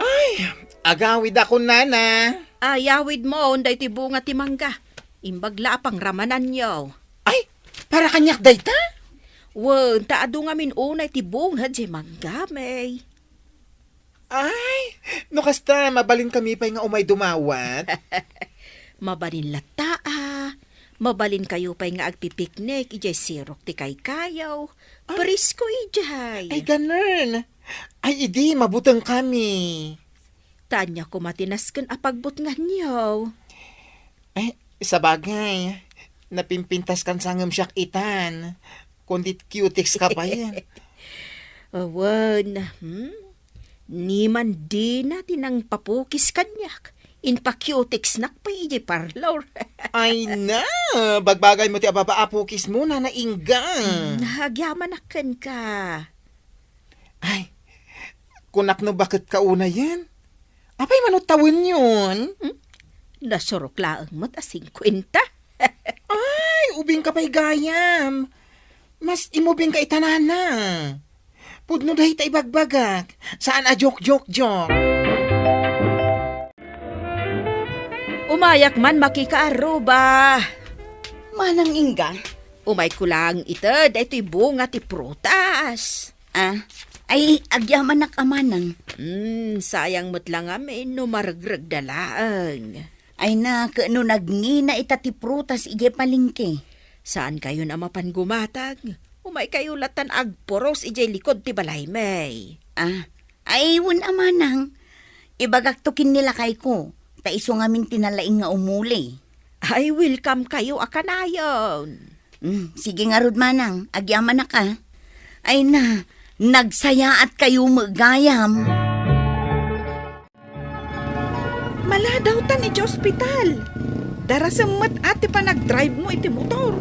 Ay, agawidakon, Nana. Ay, awidmon daytoy bunga ti mangga. Imbag la a pangramananyo. Ay, para kaniak dayta? Wen, ta adu ngamin unay ti bunga diay mangga, may. Ay, no kasta, mabalinkami pay nga umay dumawat? Mabalin latta, a. Mabalinkayo pay nga agpipiknik idiay sirok ti kaykayo. Ah. Presko idiay. Ay, ganun. Ay, idi, mabutengkami. Ta ania koma ti nasken a pagbutnganyo? Ay, sabagay, napimpintaskan sa ngem siak itan. Kundi cutex ka pay. Awan, hmm? Ni man dina ti nangpapukis kaniak. Inpa-cutexnak pay idiay parlor. Ay na, bagbagaymo ti ababa a pukismo, Nana Inga. Hmm, nagyamanak kenka. Ay, kunak no baket ka unayen. Apay mano tawenyon? Hmm? Nasurok laeng met a singkuenta. Ay, ubingka pay gayam. Mas imubingka ita, Nana. Pudno dayta ibagbagak. Saan a joke, joke, joke. Umayak man makikaarruba. Manang Inga. Umayko laeng ita daytoy bunga ti prutas. Ah, ay, agyamanak a manang. Hmm, sayang met la ngamin no maregregda laeng. Ay na, ket no nagngina ita ti prutas idiay palengke? Saankayon a mapan gumatag? Umaykayo latan agpuros idiay likod ti balaymi. Ah, ay, wen a manang. Ibagakto ken ni lakayko, ta isu ngamin ti nalaing nga umuli. Ay, welcome kayo a kanayon. Hmm, sige ngarud, manang, agyamanak a. Ay na, nagsayaat kayo met gayam. Maladawtan iti ospital. Darasem met a ti panagdrive mo iti motor.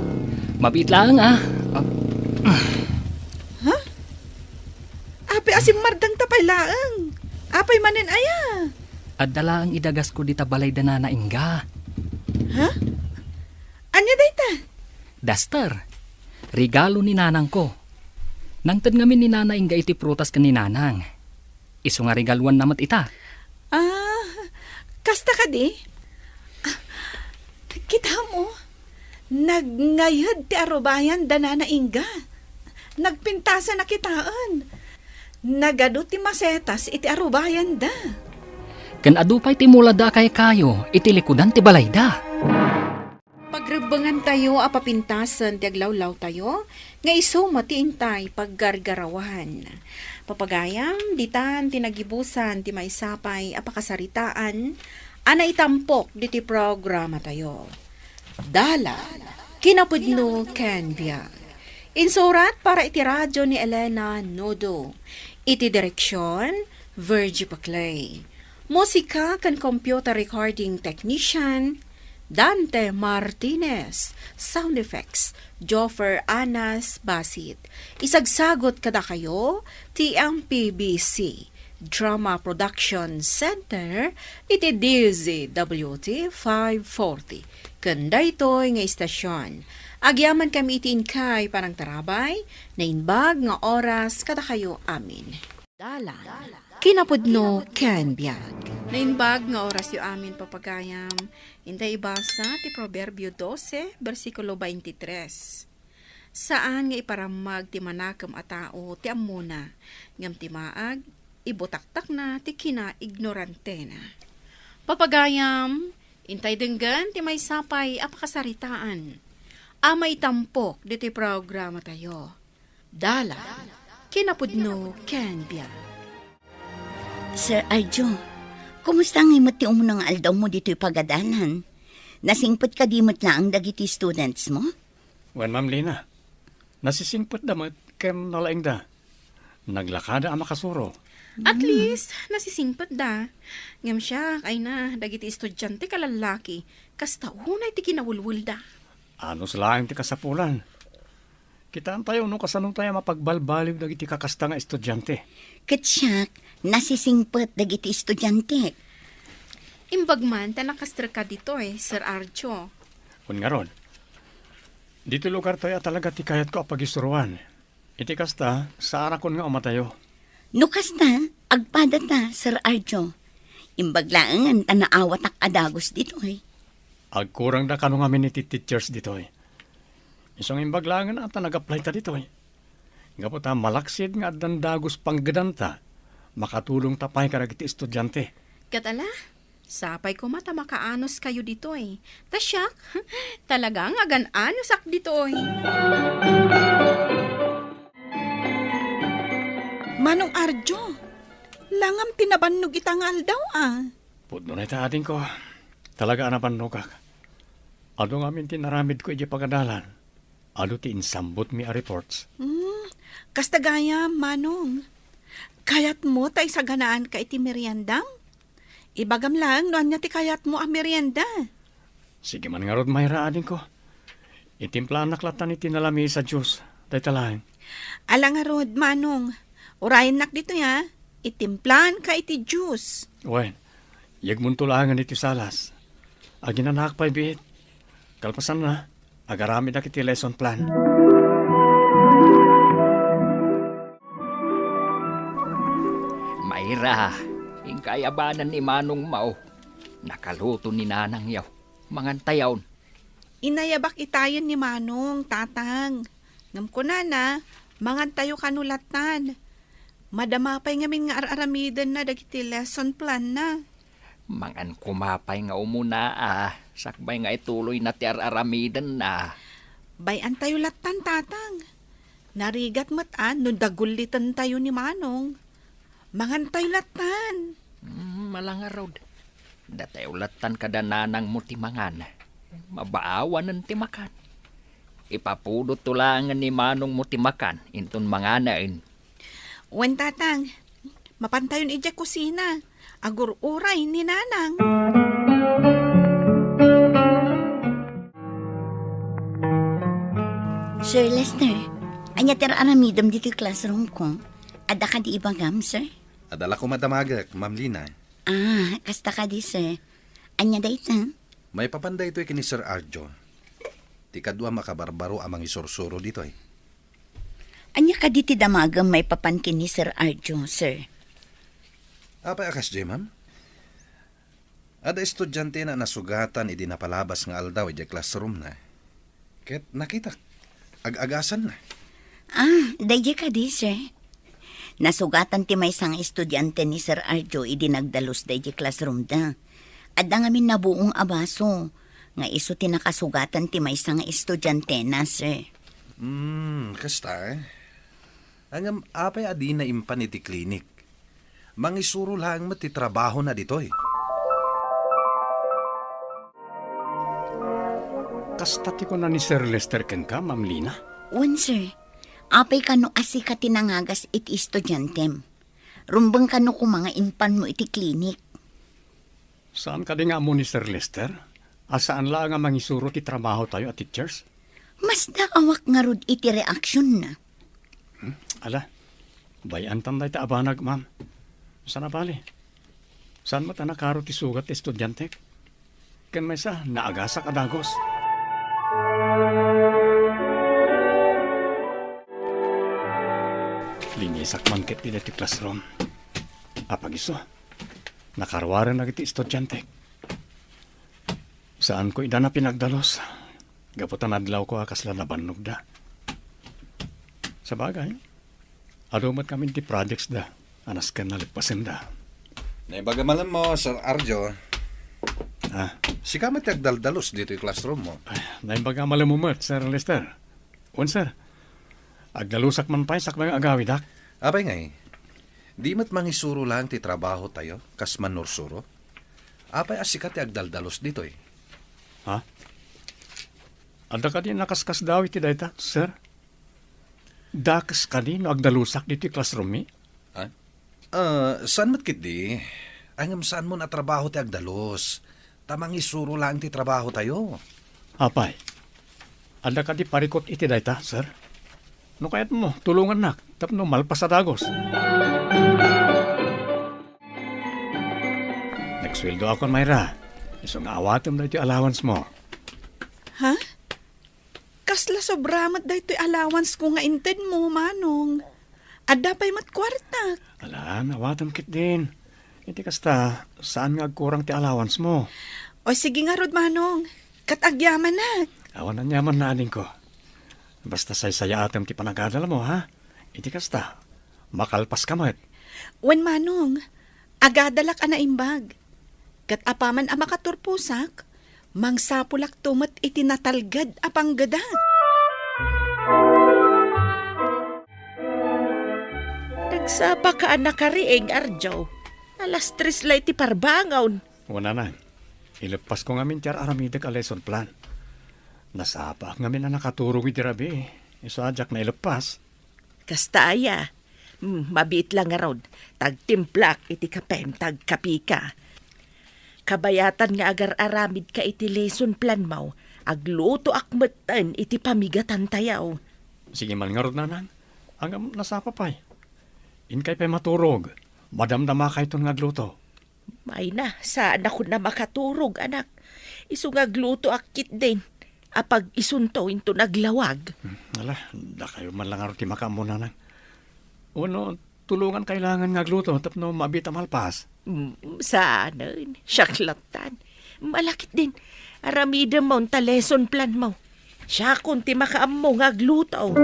Mabiit laeng, a. Ah. Ha? Apay a simmardengta pay laeng? Apay manen aya? Adda laeng idagasko dita balay da Nana Inga. Ha? Ania dayta? Duster. Regalo ni nanangko. Nangted ngamin ni Nana Inga iti prutas ken ni nanang. Isu nga regaluanna met ita. Ah, kasta kadi? Ah, kita mo, nagngayed ti arubayan da Nana Inga. Nagpintasan a kitaen. Nagadu ti masetas iti arubayan da. Ken adu pay ti mulada a kaykayo iti likudan ti balayda. Pagrebbengantayo a papintasen ti aglawlawtayo nga isu met ti intay paggargarawan. Papagayam, ditan ti nagibusan ti maysa pay a pakasaritaan a naitampok ditoy programatayo. Dalan, kinapudno ken biag. Insurat para iti radio ni Elena Nodo. Iti direksion, Virgie Paclay. Musika ken computer recording technician, Dante Martinez. Sound effects, Joffer Anas Basit. Isagsagot kadakayo ti M P B C Drama Production Center iti D Z W T five forty. Ken daytoy nga istasion, agyamankami iti inkay panangtarabay, naimbag nga oras kadakayo amin. Dalan, kinapudno ken biag. Naimbag nga orasyo amin, papagayam. Intay ibasa ti Proverbio dose, bersikulo twenty-three. Saan nga iparammag ti manakem a tao ti ammona, ngem ti maag, ibutaktakna ti kinaignorantena. Papagayam, intay denggen ti maysa pay a pakasaritaan a maitampok ditoy programatayo. Dalan, kinapudno ken biag. Sir Arjo, kumusta ngay met ti umuna nga aldawmo ditoy pagadalan? Nasingpet kadi met laeng dagiti students mo? Wen, Ma'am Lina, nasisingpetda met ken nalaingda. Naglakada a makasuro. At least, nasisingpetda. Ngem siak, ay na, dagiti estudiante a lallaki, kasta unay ti kinawelwelda. Anus laeng ti kasapulan. Kitaentayo no kasano tayo mapagbalbaliw dagiti kakasta nga estudiante. Ket siak, nasisingpet dagiti estudiante. Imbag man ta nakastreka ditoy, Sir Arjo. Wen ngarud, ditoy lugar tayo a talaga ti kayatko a pagisuroan. Iti kasta, saanakon nga umatayo. No kasta, agpadata, Sir Arjo. Imbag laengen ta naawatak a dagus ditoy. Agkurangda kano ngamin iti teachers ditoy. Isu nga imbag laengen a ta nag-apply ta ditoy. Gapu ta malaksid nga addan dagus panggedanta, makatulongta pay kadagiti estudiante. Ket ala, sapay koma ta makaanus kayo ditoy. Ta siak, talaga nga agan-anusak ditoy. Manong Arjo, langam ti nabannog ita nga aldaw, a? Pudno na ita, adingko. Talaga a nabannogak. Adu ngamin ti naramidko idiay pagadalan. Adu ti insambutmi a reports. Hmm, kasta gayam, Manong. Kayatmo ta isaganaanka iti meriendam? Ibagam laeng no ania ti kayatmo a merienda. Sige man ngarud, Myra, adingko. Itimplannak lattan iti nalami a juice. Dayta laeng. Ala ngarud, Manong. Urayennak ditoy, a. Itimplaanka iti juice. Wen, yegmonto laengen iti salas. Aginanaak pay biit. Kalpasanna, agaramidak iti lesson plan. Myra, inka ayabanen ni Manongmo. Nakaluto ni Nanangyo. Mangantayon. Inayabak itayen ni Manong, Tatang. Ngem kunana, mangantayo kano lattan. Madama pay ngamin nga ar-aramidenna dagiti lesson planna. Mangan koma pay nga umuna, a, sakbay nga ituloyna ti ar-aramidenna. Bay-antayo lattan, Tatang. Narigat met, a, no dagullitentayo ni Manong. Mangantayo lattan. Mm, ala ngarud. Datayo lattan kada nanangmo ti mangan. Mabaawanen ti makan. Ipapudotto laengen ni Manongmo ti makan inton manganen. Wen, Tatang, mapantayon idiay kusina. Agur-uray ni Nanang. Sir Lester, ania ti ar-aramidem ditoy classroom ko? Adda kadi ibagam, sir? Adda la koma damagek, Ma'am Lina. Ah, kasta kadi, sir. Ania dayta? Maipapan daytoy ken ni Sir Arjo. Ti kaduam a kabarbaro a mangisursuro ditoy. Ania kadi ti damagem maipapan ken ni Sir Arjo, sir? Apay a kasdiay, ma'am? Adda estudiantena a nasugatan idi napalabas nga aldaw idiay classroomna. Ket nakitak, ag-agasanna. Ah, daydiay kadi, sir. Nasugatan ti maysa nga estudiante ni Sir Arjo idi nagdalus daydiay classroomda. Adda ngamin nabuong a baso, nga isu ti nakasugatan ti maysa nga estudiantena, sir. Hmm, kasta, eh. Ngem apay a dina impan iti klinik? Mangisuro laeng met ti trabahona ditoy. Kasta ti kuna ni Sir Lester kenka, Ma'am Lina? Wen, sir. Apay kano a sika ti nangagas iti estudiantem? Rumbeng kano koma nga impanmo iti klinik? Saan kadi nga ammo ni Sir Lester a saan laeng a mangisuro ti trabahotayo a teachers? Masdaawak ngarud iti reaksionna. Hmm? Ala, bay-antan dayta a banag, ma'am. Sana bali. Saan met a nakaro ti sugat ti estudiantek? Ken maysa, naagasak a dagus. Linisak man ketdi daytoy classroom. Apag isu, nakaruaren dagiti estudiantek. Saanko ida a pinagdalus, gapu ta nadlawko a kasla nabannogda. Sabagay, adu met ngamin ti projects da a nasken a leppasenda. Naibaga manen mo, Sir Arjo. Ah. Sika met ti agdaldalus ditoy classroom mo. Ay, naibaga manen mo met, Sir Lester. Wen, sir. Agdalusak man pay sakbay nga agawidak. Apay ngay, di met mangisuro laeng ti trabaho tayo, kas mannursuro? Apay a sika ti agdaldalus ditoy? Ha? Adda kadi nakaskasdaaw iti dayta, sir? Dakes kadi no agdalusak ditoy classroom mi? Ha? Ah, saan met ketdi? Ay, ngem saanmon a trabaho ti agdalus. Ta mangisuro laeng ti trabaho tayo. Apay, adda kadi parikut iti dayta, sir? No kayatmo, tulongannak tapno malpas a dagus. Nagsueldoakon, Myra. Isu nga awatem daytoy allowance mo. Ha? Kasla sobra met daytoy allowance ko nga inted mo, Manong. Adda pay met kuartak. Alan, awatem ketdin. Iti kasta, saan nga agkurang ti allowance mo? O, sige ngarud, Manong. Ket agyamanak. Awan aniaman na, adingko. Basta saysayaatem ti panagadal mo, ha? Iti kasta, makalpas ka met. Wen, Manong, agadalak a naimbag. Ket apaman a makaturposak, mangsapulakto met iti natalged a panggedak. Nagsapaka a nakariing, Arjo. Alas tres la iti parbangon. Wen, Nanang, ileppasko ngamin ti ar-aramidek a lesson plan. Nasapaak ngamin a nakaturog iti rabii. Isu a diak naileppas. Kasta aya. Hmm, mabiit la ngarud, ta agtimplak iti kapem ta agkapika. Kabayatan nga agar-aramidka iti lesson plan mo, aglutoak metten iti pamigatantayo. Sige man ngarud, Nanang. Ngem nasapa pay. Inkay pay maturog. Madamdamakayton nga agluto. Ay na, saanakon a makaturog, anak. Isu nga aglutoak ketdin. Apag isunto inton aglawag. Hmm, ala, dakayo man la ngarud ti makaammo, Nanang. Wenno, tulongan kailangan nga agluto tapno mabiit a malpas. Hmm, saanen. Siak lattan. Ala ketdin. Aramidem mo ta lesson plan mo. Siakon ti makaammo nga agluto.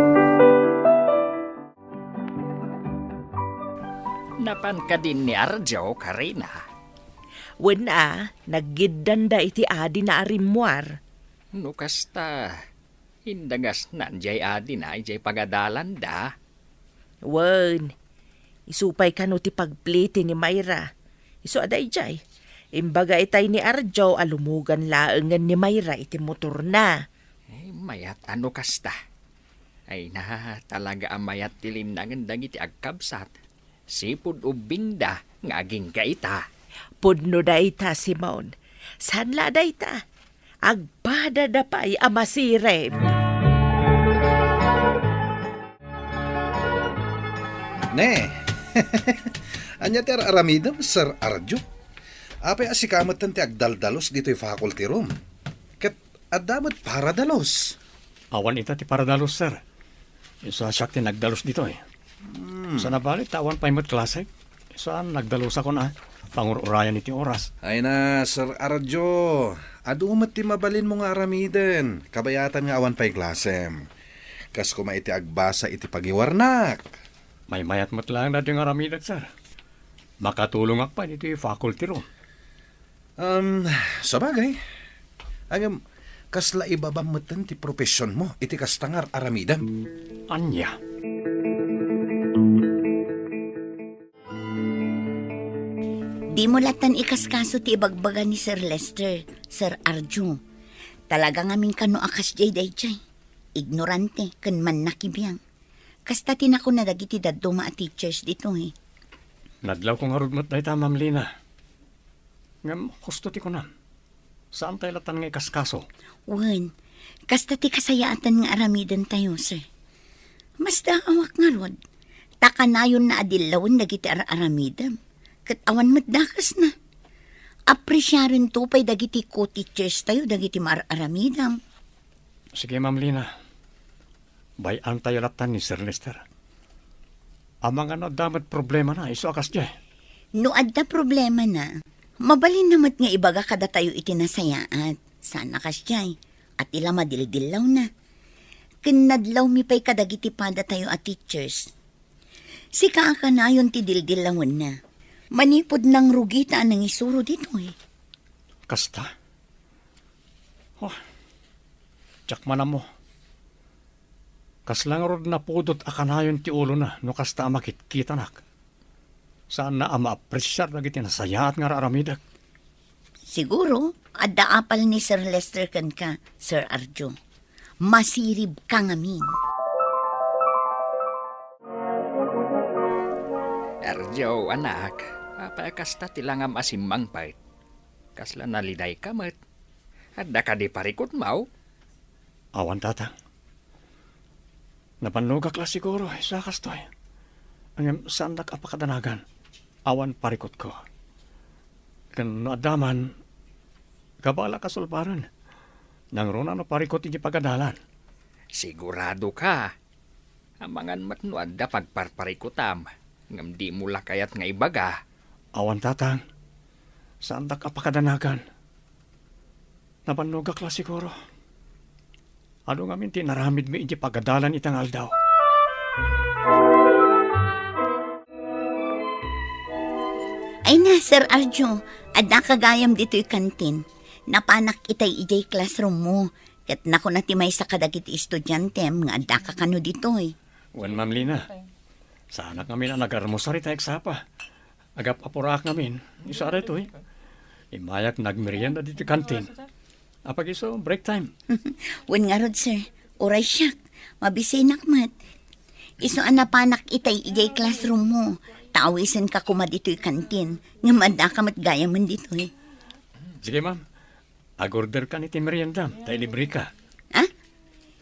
Napan kadin ni Arjo, Karina? Wen a, naggiddanda iti adina a rimmuar. No kasta, indangasnan diay adina idiay pagadalanda. Wen, isu pay kano ti pagpliti ni Myra. Isu a daydiay, imbaga itay ni Arjo a lumugan laengen ni Myra iti motorna. Ay, mayat a no kasta. Ay na, talaga a mayat ti linnangen dagiti agkabsat. Sipud ubbingda nga agingga ita. Pudno dayta, Simon. Saan la dayta? Agpadada pay a masirib. Ne. Ania ti ar-aramidem, Sir Arjo? Apay a sika metten ti agdaldalus ditoy faculty room? Ket adda met paradalos. Awan ita ti paradalos, sir. Isu a siak ti nagdalus ditoy. Hmm. Sa nabali ta awan pay met klase. Isu a nagdalusakon a pangur-urayan iti oras. Ay na, Sir Arjo. Adu met ti mabalinmo nga aramiden. Kabayatan nga awan pay klasem. Kas koma iti agbasa iti pagiwarnak. Maymayat met laeng daytoy nga aramidek, sir. Makatulongak pay ditoy faculty room. Um, sabagay. Ngem, kasla ibabam metten ti professionmo iti kasta nga ar-aramidem. Ania? Dimo lattan ikaskaso ti ibagbaga ni Sir Lester, Sir Arjo. Talaga ngamin kano a kasdiay daydiay. Ignorante ken mannakibiang. Kasta ti nakuna dagiti dadduma a teachers ditoy. Nadlawko ngarud met dayta, Ma'am Lina. Ngem husto ti kunam. Saantay lattan nga ikaskaso. Wen, kasta ti kasayaatan nga aramidentayo, sir. Masdaawak ngarud, ta kanayonna a dillawen dagiti ar-aramidem, ket awan met dakesna. Apresiarento pay dagiti co-teachers tayo dagiti maar-aramidem. Sige, Ma'am Lina. Bay-antayo lattan ni Sir Lester. Amangan no adda met problemana, isu a kasdiay. No adda problemana, mabalinna met nga ibaga kadatayo iti nasayaat. Saan a kasdiay, a ti la madildillawna. ken nadlawmi pay kadagiti padatayo a teachers. Sika a kanayon ti dildillawenna. Manipud nangrugita a nangisuro ditoy. Kasta? Oh, diak man ammo. Kasla ngarud napudot a kanayon ti ulona no kasta a makitkitanak. Saanna a maapresiar dagiti nasayaat nga ar-aramidek. Siguro, adda apal ni Sir Lester kenka, Sir Arjo. Masirib ka ngamin. Arjo, anak, apay a kasta ti langam a simmangpet? Kasla naliday ka met. Adda kadi parikutmaw? Awan, Tatang. Nabannogak la siguro, isu a kastoy. Ngem saandak a pakadanagan. Awan parikutko. Ken no adda man, kabalak a sulbaren. Nangruna no parikut iti pagadalan. Sigurado ka? Amangan met no adda pagparparikutam, ngem dimo la kayat nga ibaga. Awan, Tatang. Saandak a pakadanagan. Nabannogak la siguro. Adu ngamin ti inaramidmi iti pagadalan ita nga aldaw. Ay na, Sir Arjo, adda ka gayam ditoy kantin. Napanak itay idiay classroom mo. Ket nakuna ti maysa kadagiti estudiantem nga adda ka kano ditoy. Wen, Ma'am Lina. Saanak ngamin a nagarmusar ita eksapa. Agap-apuraak ngamin, isu a daytoy. Immayak nagmerienda ditoy kantin. Apay isu, break time. Wen ngarud, sir. Uray siak. Mabisinak met. Isu a napanak itay idiay classroom mo. Taawisenka koma ditoy kantin. Ngem addaka met gayamen ditoy. Sige, ma'am. Agorderkan iti meriendam, ta ilibreka. Ah?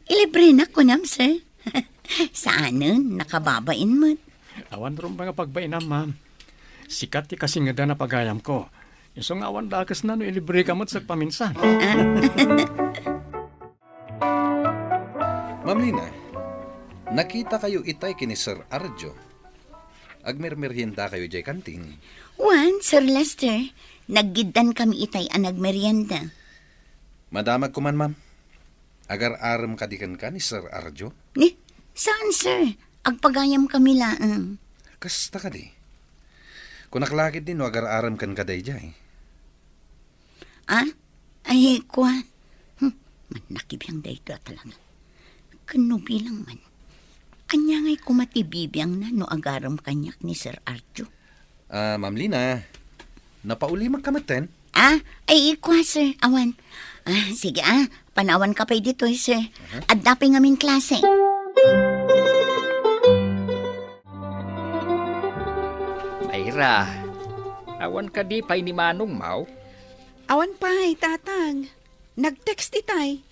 Ilibrenak kunam, sir? Saanen, nakababain met. Awan rumbeng a pagbainam, ma'am. Sika ti kasingedan a pagayamko. Isu nga awan dakesna no ilibreka met sagpaminsan. Ah? Ma'am Lina, nakitakayo itay ken ni Sir Arjo. Agmermeriendakayo idiay kantin. Wen, Sir Lester, naggiddankami itay a nagmerienda. Madamagko man, ma'am. Agar-arem kadi kenka ni Sir Arjo? Ni, saan, sir? Agpagayamkami laeng. Kasta kadi. Kunak la ketdi no agar-arem kenka daydiay. Ah? Ay, kua. Hmm, mannakibiang daytoy a talaga. Ken no bilang man. Ania ngay koma ti bibiangna no agarem kaniak ni Sir Arjo? Ah, Ma'am Lina, napaulimek ka metten? Ah, ay, kua, sir. Awan. Ah, sige, ah. Panawanka pay ditoy, sir. Aha. Adda pay ngamin klase. Mayra, awan kadi pay ni Manong maw? Awan pay, Tatang. Nag-text itay.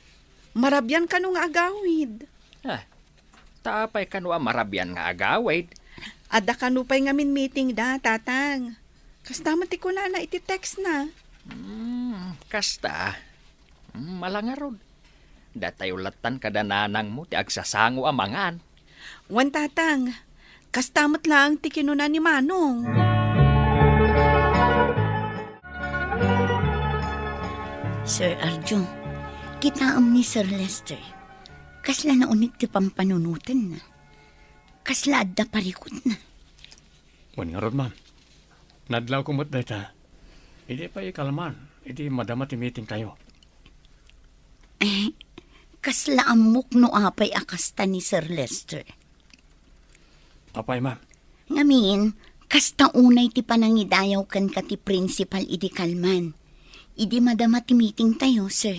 Marabian kano nga agawid. Ah, ta apay kano a marabian nga agawid? Adda kano pay ngamin meeting da, Tatang. Kasta met ti kunana iti text na. Hmm, kasta. Hmm, ala ngarud. Datayo lattan kada nanangmo ti agsasango a mangan. Wen, Tatang, kasta met laeng ti kinuna ni Manong. Sir Arjo, kitaem ni Sir Lester. Kasla nauneg ti pampanunotenna. Kasla adda parikutna. Wen ngarud, ma'am. Nadlawko met dayta. Idi pay ikalman, idi madama ti meetingtayo. Eh, kasla ammok no apay a kasta ni Sir Lester. Apay, ma'am? Ngamin, kasta unay ti panangidayaw kenka ti principal idi kalman. Idi madama ti meetingtayo, sir.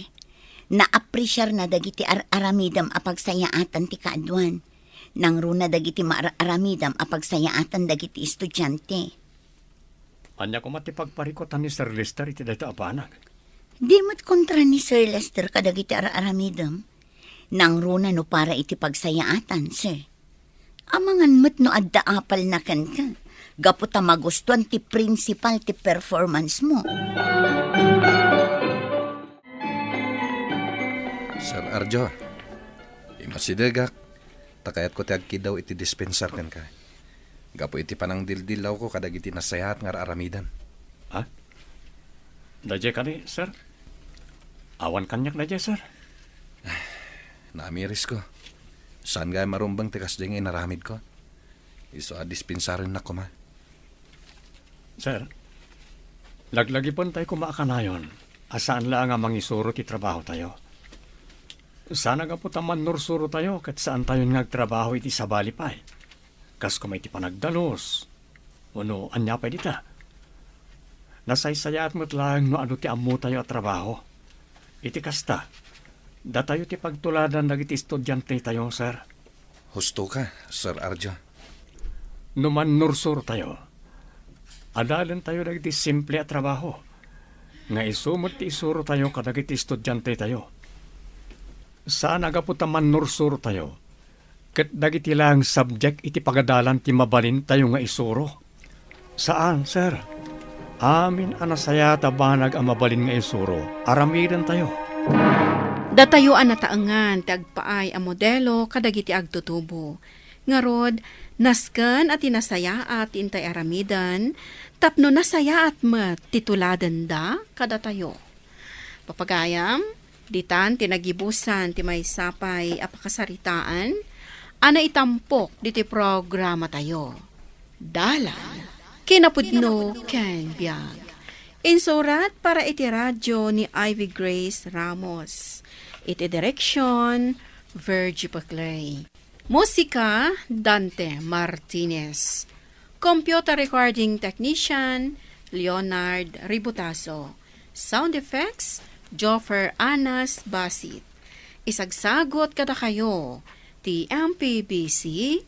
Naapresiarna dagiti ar-aramidem a pagsayaatan ti kaaduan. Nangruna dagiti maar-aramidem a pagsayaatan dagiti estudiante. Ania koma ti pagparikutan ni Sir Lester iti dayta a banag? Di met kontra ni Sir Lester kadagiti ar-aramidem. Nangruna no para iti pagsayaatan, sir. Amangan met no adda apalna kenka, gapu ta magustuan ti principal ti performance mo. Sir Arjo, imasidegak, ta kayatko ti agkiddaw iti dispensar kenka. Gapu iti panangdildillawko kadagiti nasayaat nga ar-aramidem. Ha? Daydiay kadi, sir? Awan kaniak daydiay, sir. Naamirisko. Saan gayam a rumbeng ti kasdi nga inaramidko? Isu a dispensarennak koma. Sir, laglagipentayo koma a kanayon a saan laeng a mangisuro ti trabahotayo. Saan a gapu ta mannursurotayo ket saantayon nga agtrabaho iti sabali pay, kas koma iti panagdalus, wenno ania pay dita. Nasaysayaat met laeng no adu ti ammotayo a trabaho. Iti kasta, datayo ti pagtuladan dagiti estudiantetayo, sir. Husto ka, Sir Arjo. No mannursurotayo, adalentayo dagiti simple a trabaho, nga isu met ti isurotayo kadagiti estudiantetayo. Saan a gapu ta mannursurotayo, ket dagiti laeng subject iti pagadalan ti mabalintayo nga isuro. Saan, sir. Amin a nasayaat a banag a mabalin nga isuro, aramidentayo. Datayo a nataengan ti agpaay a modelo kadagiti agtutubo. Ngarud, nasken a ti nasayaat ti intay aramiden, tapno nasayaat met ti tuladenda kadatayo. Papagayam, ditan ti nagibusan ti maysa pay a pakasaritaan a naitampok ditoy programatayo. Dalan, kinapudno ken biag. Insurat para iti radio ni Ivy Grace Ramos. Iti direksyon, Virgie Paclay. Musika, Dante Martinez. Computer recording technician, Leonard Ributaso. Sound effects, Joffer Anas Basit. Isagsagut kadakayo ti M P B C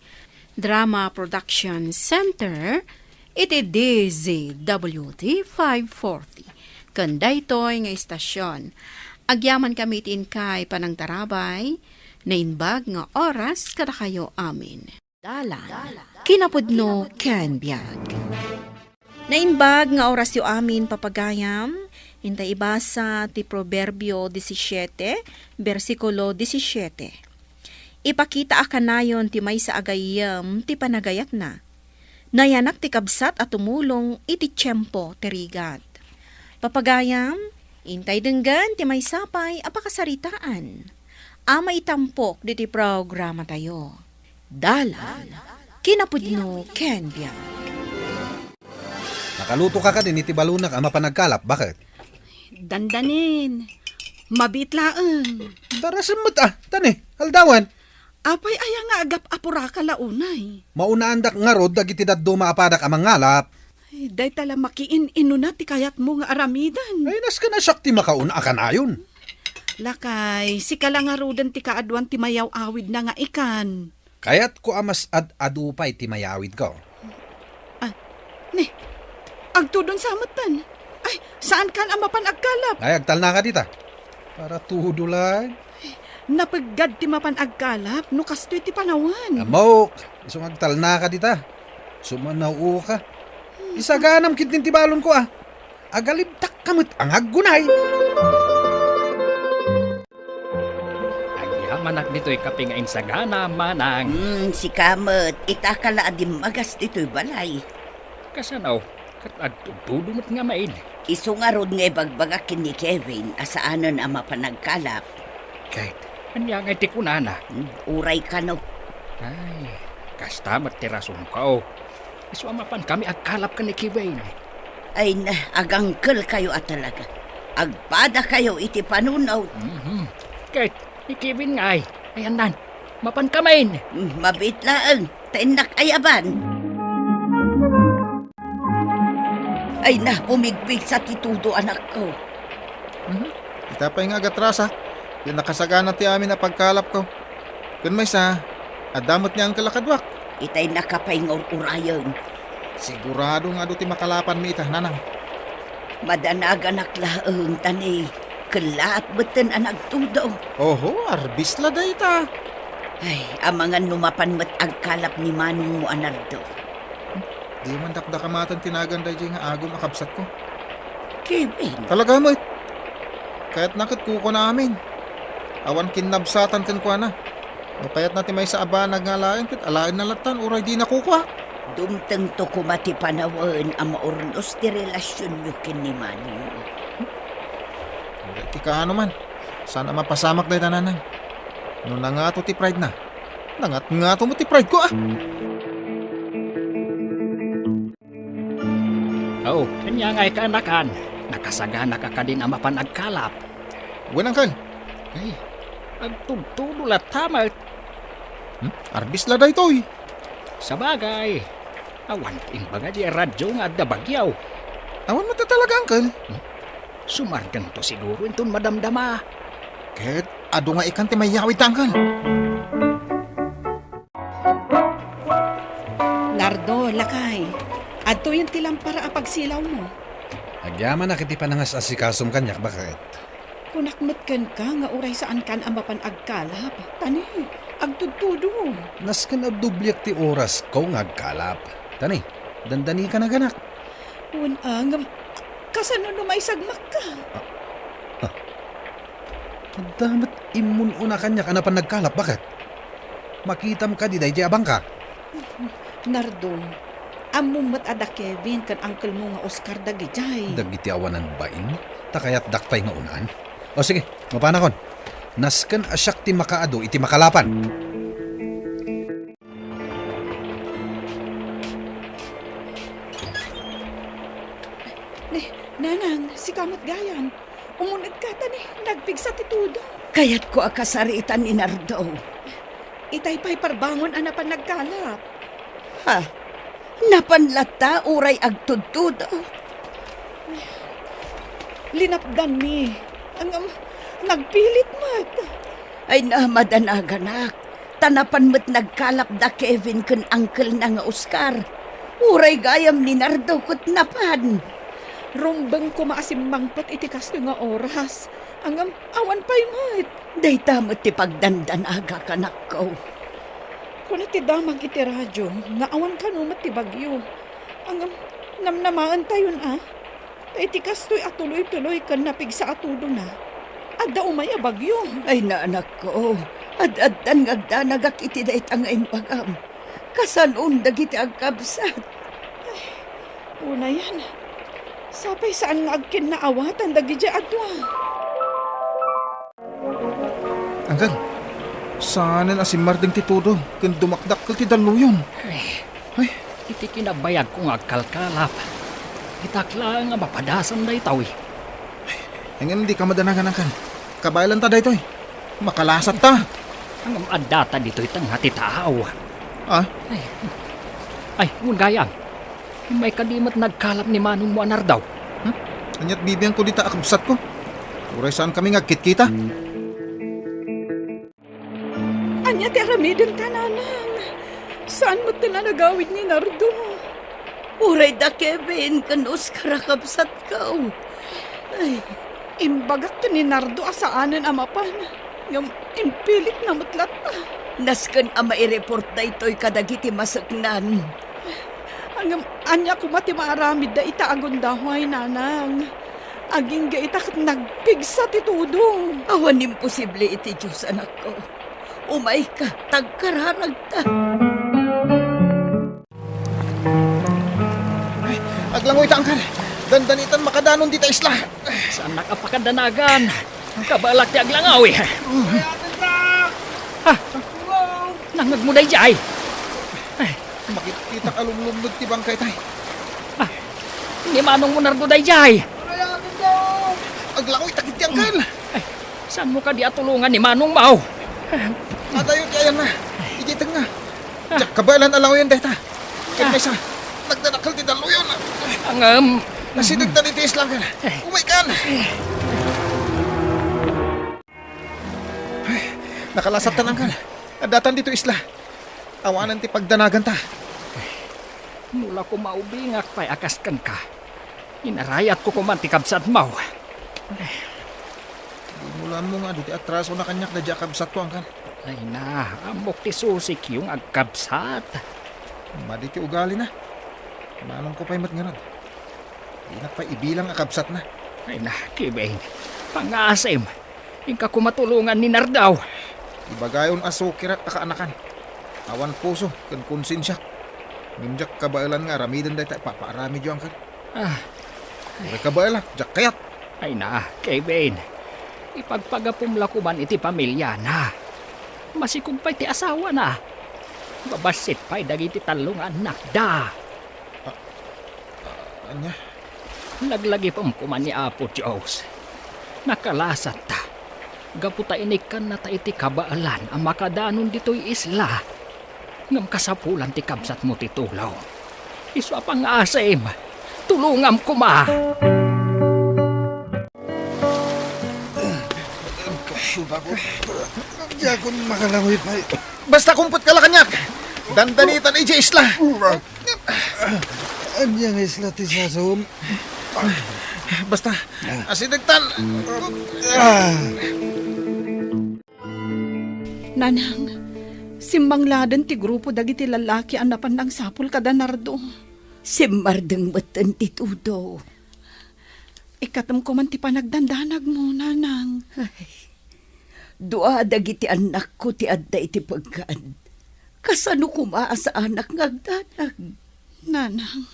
Drama Production Center iti D Z W T five forty. Ken daytoy nga istasyon, agyamankami iti inkay panangtarabay, naimbag nga oras kadakayo amin. Dalan, kinapudno ken biag. Naimbag nga orasyo amin, papagayam, intay ibasa ti Proverbio disisiete, bersikulo disisiete. Ipakita a kanayon ti maysa a gayyem ti panagayatna. Nayanak ti kabsat a tumulong iti tiempo ti rigat. Papagayam, intay denggen ti maysa pay a pakasaritaan a maitampok ditoy programatayo. Dalan, kinapudno ken biag. Nakaluto ka kadin iti balonak a mapan agkalap, baket? Dandanin. Mabiit laeng. Darasem met a, tani, aldawan. Apay aya nga agap-apuraka la unay? Maunaandak ngarud dagiti dadduma a padak a mangalap. Ay, dayta la makiin-inuna ti kayatmo nga aramiden. Ay, nasken a siak ti makauna a kanayon. Lakay, sika la ngaruden ti kaaduan ti mayaw-awidna nga ikan. Kayatko a mas ad-adu pay ti mayawidko. Ah, ni, agtudon sa metten. Ay, saankan a mapan agkalap? Ay, agtalnaka dita. Para tudo lang. Napeggad ti mapan agkalap no kastoy ti panawen. Ammok, isu nga agtalnaka dita. Sumanaw ka. Isaganam ketdin ti balonko a. Agalibtak ka met a nga aggunay. Agyamanak ditoy kape nga insagana, manang. Hmm, sika met, itaka la a dimmagas ditoy balay. Kasano? Ket agtudtudo met nga maid. Isu ngarud nga ibagbagak ken ni Kevin a saanen a mapan agkalap. Ket ania ngay ti kunana? Hmm, uray kano. Ay, kasta met ti rasonko. Isu a mapankami agkalap ken ni Kevin. Ay na, agangkelkayo a talaga. Agpadakayo iti panunot. Mhm. Ket ni Kevin ngay, ayandan. Mapankamin. Hmm, mabiit laeng. Ta innak ayaban. Ay na, pumigpigsa ti tudo, anakko. Mhm. Ita pay nga agatrasak, ti nakasagana ti amin a pagkalapko. Ken maysa, adda met ni angkel a kaduak. Itay naka pay nga ur-urayen. Sigurado nga adu ti makalapanmi ita, nanang. Madanaganak laeng, ta ni kellaat metten a nagtudo. Oho, arbis la dayta. Ay, amangan no mapan met agkalap ni manongmo a Nardo. Di man dakdakamaten ti nagan daydiay nga agom a kabsatko. Kevin. Talaga met. Kayatna ket kukuana amin. Awan kinnabsatan kenkuana. No kayatna ti maysa a banag nga alaen, ket alaenna lattan, uray dina kukua. Dumtengto koma ti panawen a maurnos ti relasionyo ken ni manongmo. Uray ti kaano man. Saan a mapasamak dayta, nanang. No nangato ti pride na, Nangatngato met ti pride ko, ah. Oh, ania ngay kaanakan? Nakasagana ka kadin a mapan agkalap? Wen, Uncle. Ay, agtudtudo latta met. Hmm? Arbis la daytoy. Sabagay, awan ti imbaga diay radio nga adda bagyo. Awan met talaga, Uncle. Hmm? Sumardengto siguro inton madamdama. Ket adu nga ikan ti maiyawidta, Uncle. Nardo, lakay, adtoyen ti lampara a pagsilawmo. Agyamanak iti panangas-asikasom kaniak, baket. Kunak met kenka nga uray saankan a mapan agkalap. Tani, agtudtudo. Nasken a dubliak ti orasko nga agkalap. Tani, dandani ka naganak. Wen, a, ngem, kasano no maisagmakka? Ah, ah. Adda met immun-una kaniak a napan nagkalap, baket? Makitam kadi daydiay a bangka? Nardo, ammom met a da Kevin ken uncle-mo nga Oscar dagidiay. Dagiti awanan bain, ta kayatdak pay nga unaan. O sige, mapanakon. Nasken a siak ti makaadu iti makalapan. Ni, Nanang, sika met gayam. Umun-egka ta ni, nagpigsa ti tudo. Kayatko a kasaritan ni Nardo. Itay pay parbangon a napan nagkalap. Ha? Napan latta uray agtudtudo? Linapdanmi. Ngem, nagpilit met. Ay, na, madanaganak. Ta napan met nagkalap da Kevin ken uncle-na nga Oscar. Uray gayam ni Nardo ket napan. Rumbeng koma a simmangpet iti kastoy nga oras. Ngem, awan pay met. Dayta met ti pagdandanagak, anakko. Kuna ti damag iti radio nga awan kano met ti bagyo. Ngem, namnamaentayon a. Ta iti kastoy a tuloy-tuloy ken napigsa a tudona, adda umay a bagyo. Ay, anakko, ad-addan nga agdanagak iti dayta nga imbagam. Kasanon dagiti agkabsat. Ay, unayen, sapay saan nga agkinnaawatan dagidiay a dua. Uncle, saanen a simmardeng ti tudo ken dumakdakkel ti dalluyon. Ay, Ay. Iti kinabayagko nga agkalkalap, itak laeng a mapadasan daytoy. Ngem dika madanagan, Uncle. Kabaelanta daytoy. Makalasatta. Ngem addata ditoy tengnga ti taaw. Ah? Ay, ay, wen gayam. Immay kadi met nagkalap ni manongmo a Nardo. Hmm? Ania't bibiangko dita a kabsatko? Uray saankami nga agkitkita. Ania ti aramidenta, Nanang? Saan met ti nagawid ni Nardo? Uray da Kevin ken Oscar a kabsatko. Ay. Imbagak ken ni Nardo a saanen a mapan, ngem impilitna met latta. Nasken a maireport daytoy kadagiti maseknan. Ngem ania koma ti maaramidda ita a gundaway, Nanang? Agingga ita ket nagpigsa ti tudo. Awan imposible iti Dios, anakko. Umayka, tagkararagta. Ay, aglangoy ta, Uncle. Dandanitan makadanon dita isla. Saannak a pakadanagan. Kabaelak ti aglangoy. Ah, nangngegmo daydiay. Ay. Makitkitak a lumlumnod ti bangkay tay. Ah, ni manongmo Nardo daydiay. Aglangoy ta ketdi, Uncle. Ay, saanmo kadi a tulongan ni manongmo? Adayo ti ayanna. Idiay tengnga. Diak kabaelan a langoyen dayta. Ket maysa, nagdadakkel ti dalluyon. Ngem, nasidegtan iti isla, Uncle. Umaykan. Ay, nakalasattan, Uncle. Addatan ditoy isla. Awanen ti pagdanaganta. No la koma ubingak pay a kas kenka, inarayatko koma ti kabsatmo. Dimo la ammo nga adu ti atrasona kaniak daydiay a kabsatko, Uncle. Ay na, ammok ti susikyo nga agkabsat. Madi ti ugalina. Manongko pay met ngarud. Dinak pay ibilang a kabsatna. Ay na, Kevin, pangngaasim. Inka koma tulongan ni Nardo. Ibagayon a sukirak a kaanakan. Awan puso ken konsensiak. Ngem diak kabaelan nga aramiden dayta ipapaaramidyo, Uncle. Ah. Uray kabaelak, diak kayat. Ay na, Kevin. Ipagpagapom la koman iti pamiliana. Masikog pay ti asawana. Mabassit pay dagiti tallo nga annakda. A-, a-, ania? Laglagipem koma ni Apo Dios. Nakalasatta. Gapu ta inikkannata iti kabaelan a makadanon ditoy isla. Ngem kasapulan ti kabsatmo ti tulong. Isu a pangngaasim, tulongam koma. Diak makalaw pay. Basta kumpet ka la kaniak. Dandanitan idiay isla. Ania nga isla ti sasum? Basta, asidegtan. Ah. Nanang, simmangladen ti grupo dagiti lallaki a napan nangsapul kada Nardo. Simmardeng metten ti tudo. Ikkatem koman ti panagdandanagmo, Nanang. Ay, dua dagiti annakko ti adda iti peggad. Kasano koma a saanak nga agdanag? Nanang.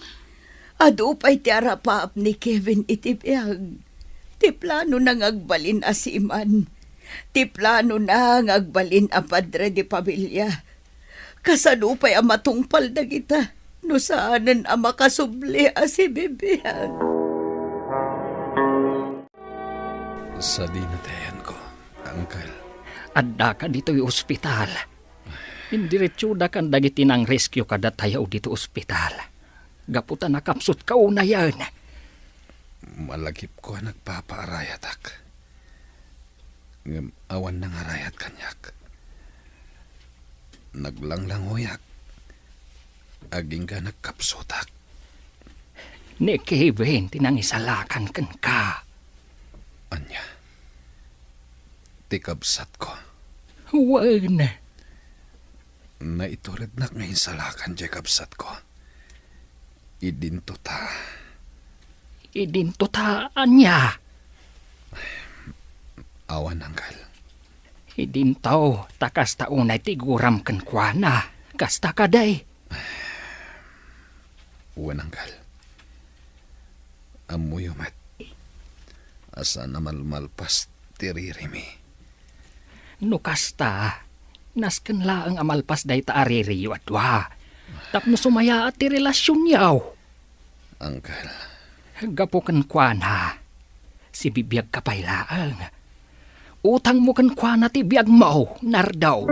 Adu pay ti arapaap ni Kevin iti biag. Ti planona nga agbalin a seaman. Ti planona nga agbalin a padre de pamilya. Kasano pay a matungpal dagita no saanen a makasubli a sibibiag? Sadino ti ayanko, Uncle? Addaka ditoy ospital. Indiretsodakan dagiti nang-rescue kadatayo ditoy ospital. Gapu ta nakapsutka unayen. Malagipko a nagpapaarayatak. Ngem awan nangarayat kaniak. Naglanglanguyak. Agingga nagkapsutak. Ni Kevin ti nangisalakan kenka. Ania? Ti kabsatko? Wen. Naiturednak nga insalakan diay kabsatko. Idinto ta. Idinto ta ania? Awan, Uncle. Idinto ta kasta unay ti guram kenkuana. Kasta kadi? Wen, Uncle. Ammoyo met a saan a malmalpas ti ririmi. No kasta, nasken laeng a malpas dayta a ririyo a dua. Tapno sumayaat ti relasionyo. Uncle. Gapu kenkuana, sibibiagka pay laeng. Utangmo kenkuana ti biagmo, Nardo.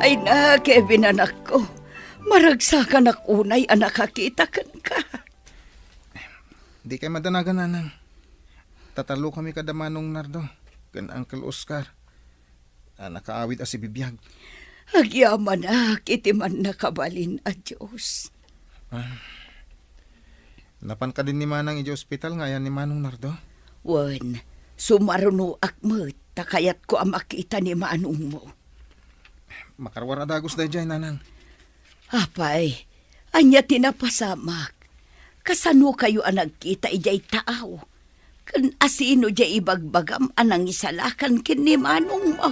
Ay na, Kevin, anakko. Maragsakanak unay a nakakita kenka. Dikay madanagan, Nanang. Tatallokami kada Manong Nardo ken Uncle Oscar a nakaawid a sibibiag. Agyamanak iti mannakabalin a Dios. Ah, napan kadin ni Manang idiay ospital nga ayan ni Manong Nardo? Wen, sumarunoak met ta kayatko a makita ni Manongmo. Makaruar a dagus daydiay, Nanang. Apay, ania ti napasamak? Kasanokayo a nagkita idiay taaw? Ken asino diay ibagbagam a nangisalakan ken ni Manongmo?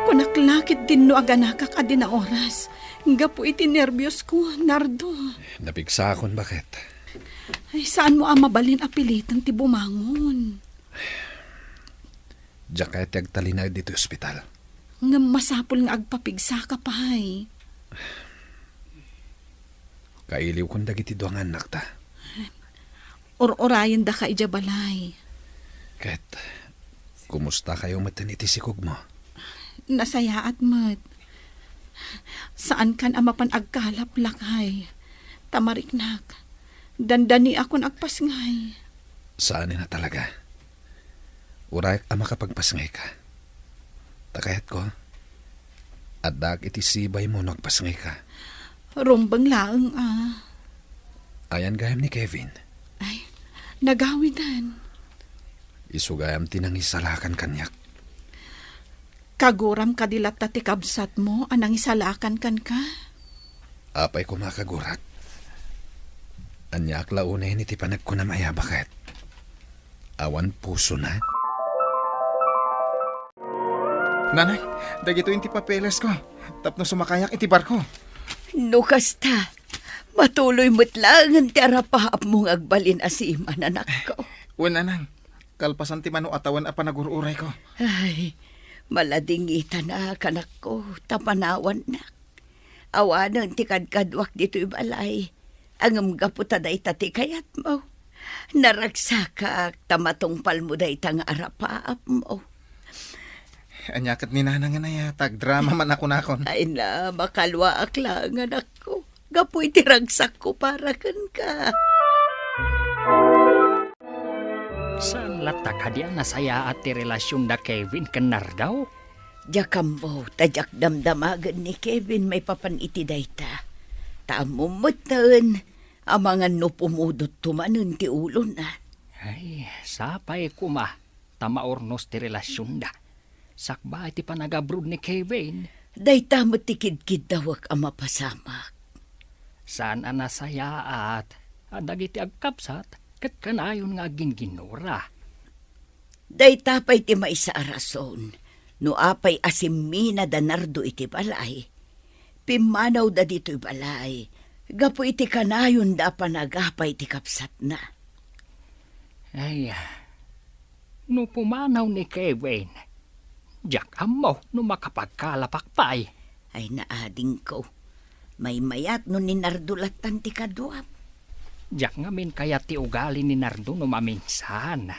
Kunak la ket dinno a ganakak a dinaoras gapu iti nerbiosko, Nardo. Napigsakon, baket. Ay, saanmo a mabalin a piliten ti bumangon? Diak kayat ti agtalinaed ditoy ospital. Ngem masapul nga agpapigsaka pay. Kailiwkon dagiti dua nga annakta. Ur-urayendaka idiay balay. Ket, kumustakayo metten iti sikogmo? Nasayaat met. Saankan a mapan agkalap, lakay. Ta mariknak, dandaniakon agpasngay. Saanen a talaga. Urayak a makapagpasngayka. Ta kayatko, addaak iti sibaymo no agpasngayka. Rumbeng laeng a. Ayan gayam ni Kevin? Ay, nagawiden. Isu gayam ti nangisalakan kaniak. Kaguram kadi latta ti kabsatmo a nangisalakan kenka? Apay koma kagurak. Aniaak la unayen iti panagkunam aya, baket? Awan pusona? Nanang, dagitoy ti papeles ko tapno sumakayak iti barko. No kasta, matuloy met laengen ti arapaapmo nga agbalin a seaman, anakko. Wen, Nanang. Kalpasan ti mano a tawen a panagur-urayko. Ay, maladingitanak, anakko, ta panawannak. Awanen ti kadkaduak ditoy balay, ngem gapu ta dayta ti kayatmo, naragsakak ta matungpalmo dayta nga arapaapmo. Ania ket ni Nanang nga naya, tagdrama man a kunakon. Ay na, makaluaak laeng, anakko, gapu iti ragsakko para kenka. Saan latta kadi a nasayaat ti relasionda Kevin ken Nardo? Diak ammo, ta diak damdamagen ni Kevin maipapan iti dayta. Ta ammom metten, amangan no pumudotto manen ti ulona. Ay, sapay koma ta maurnos ti relasionda. Sakbay ti panagabrod ni Kevin. Dayta met ti kidkiddawek a mapasamak. Saan a nasayaat a dagiti agkabsat ket kanayon nga agginginnura. Dayta pay ti maysa a rason no apay a simmina da Nardo iti balay. Pimmanawda ditoy balay gapu iti kanayonda a panagapay ti kabsatna. Ay, no pumanaw ni Kevin, diak ammo no makapagkalapak pay. Ay, naadingko. Maymayat no ni Nardo lattan ti kaduam. Diak ngamin kayat ti ugali ni Nardo no maminsan.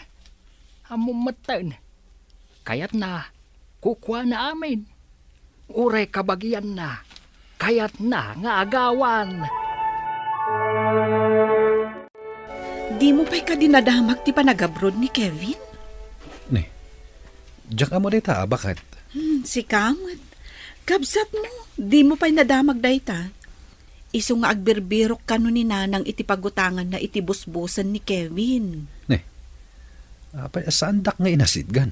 Ammom metten, kayatna, kukuana amin. Uray kabagianna, kayatna nga agawan. Dimo pay kadi nadamag ti panagabrod ni Kevin? Ni, diak ammo dayta a baket. Hmm, sika met. Kabsatmo, dimo pay nadamag dayta. Isu nga agbirbirok kano ni Nanang iti pagutanganna iti busbusen ni Kevin. Ni, apay a saandak nga inasidgan?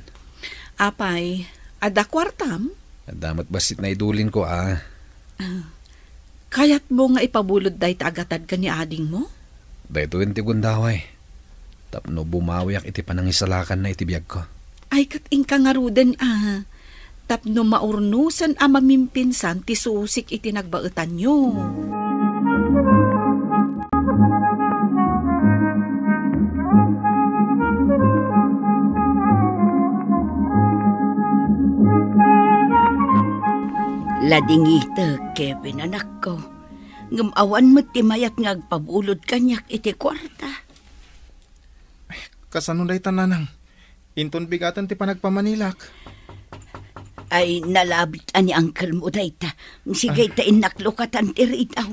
Apay, adda kuartam? Adda met bassit naidulinko a. Ah, kayatmo nga ipabulod dayta a gatad ken ni adingmo? Daytoyen ti gundaway. Tapno bumawiak iti panangisalakanna iti biagko. Ay, ket inka ngaruden a, tapno maurnosan a mamimpinsan ti susik iti nagbaetanyo. Ladingitek, Kevin, anakko. Ngem awan met ti mayat nga agpabulod kaniak iti kuarta. Kasano dayta, Nanang? Inton bigaten ti panagpamanilak. Ay, nalabit a ni uncle mo dayta. Sige, ah, ta innak lukatan ti ridaw.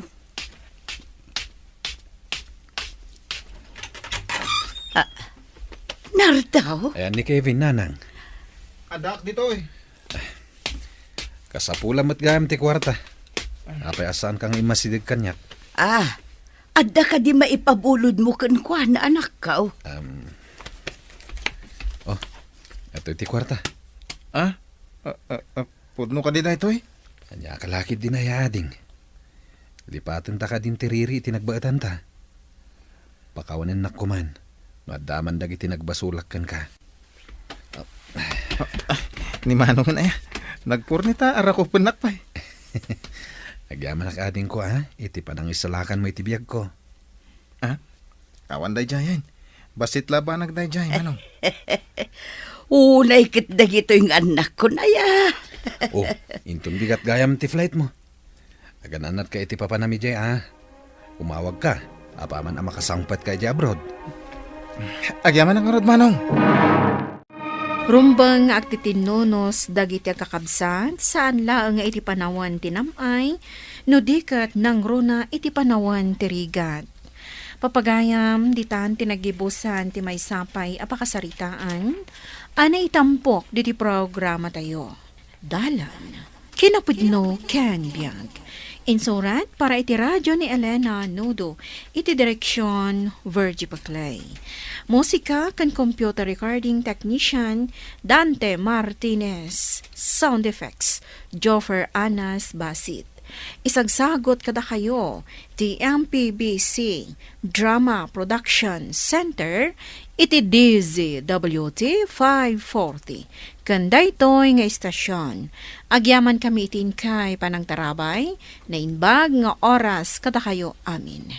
Ah, Nardo? Ayan ni Kevin, Nanang. Addaak ditoy. Kasapulan met gayam ti kuarta. Apay a saanka nga immasideg kaniak? Ah, adda kadi maipabulodmo kenkuana, anakko? Um, oh, adtoy ti kuarta. Ah? Ah, ah, ah, pudno kadi daytoy? Ania ka la ketdi, ading? Lipatenta kadin ti riri iti nagbaetanta. Pakawanennak koman no adda man dagiti nagbasolak kenka. Ah, ah, ni Manong aya, nagpurni ta arakupennak pay. Agyamanak, adingko, a, iti panangisalakanmo iti biagko. Ah? Awan daydiayen. Bassit labanag daydiay, Manong. Unay ket dagitoy nga annakko, aya. Oh, inton bigat gayam ti flightmo. Agan-annatka iti papanam idiay, a. Umawagka, apaman a makasangpetka idiay abroad. Agyamanak ngarud, Manong. Rumbeng nga agtitinnunos dagiti agkakabsat, saan laeng nga iti panawen ti nam-ay, no di ket nangruna iti panawen ti rigat. Papagayam, ditan ti naggibusan ti maysa pay a pakasaritaan a naitampok diti programatayo. Dalan, kinapudno ken biag. Insurat para iti radio ni Elena Nudo, iti direksion Virgie Paclay. Musika ken computer recording technician, Dante Martinez. Sound effects, Joffer Anas Basit. Isagsagot kadakayo ti M P B C Drama Production Center iti D Z W T five forty. Ken daytoy nga istasion, agyamankami iti inkay panangtarabay, naimbag nga oras kadakayo amin.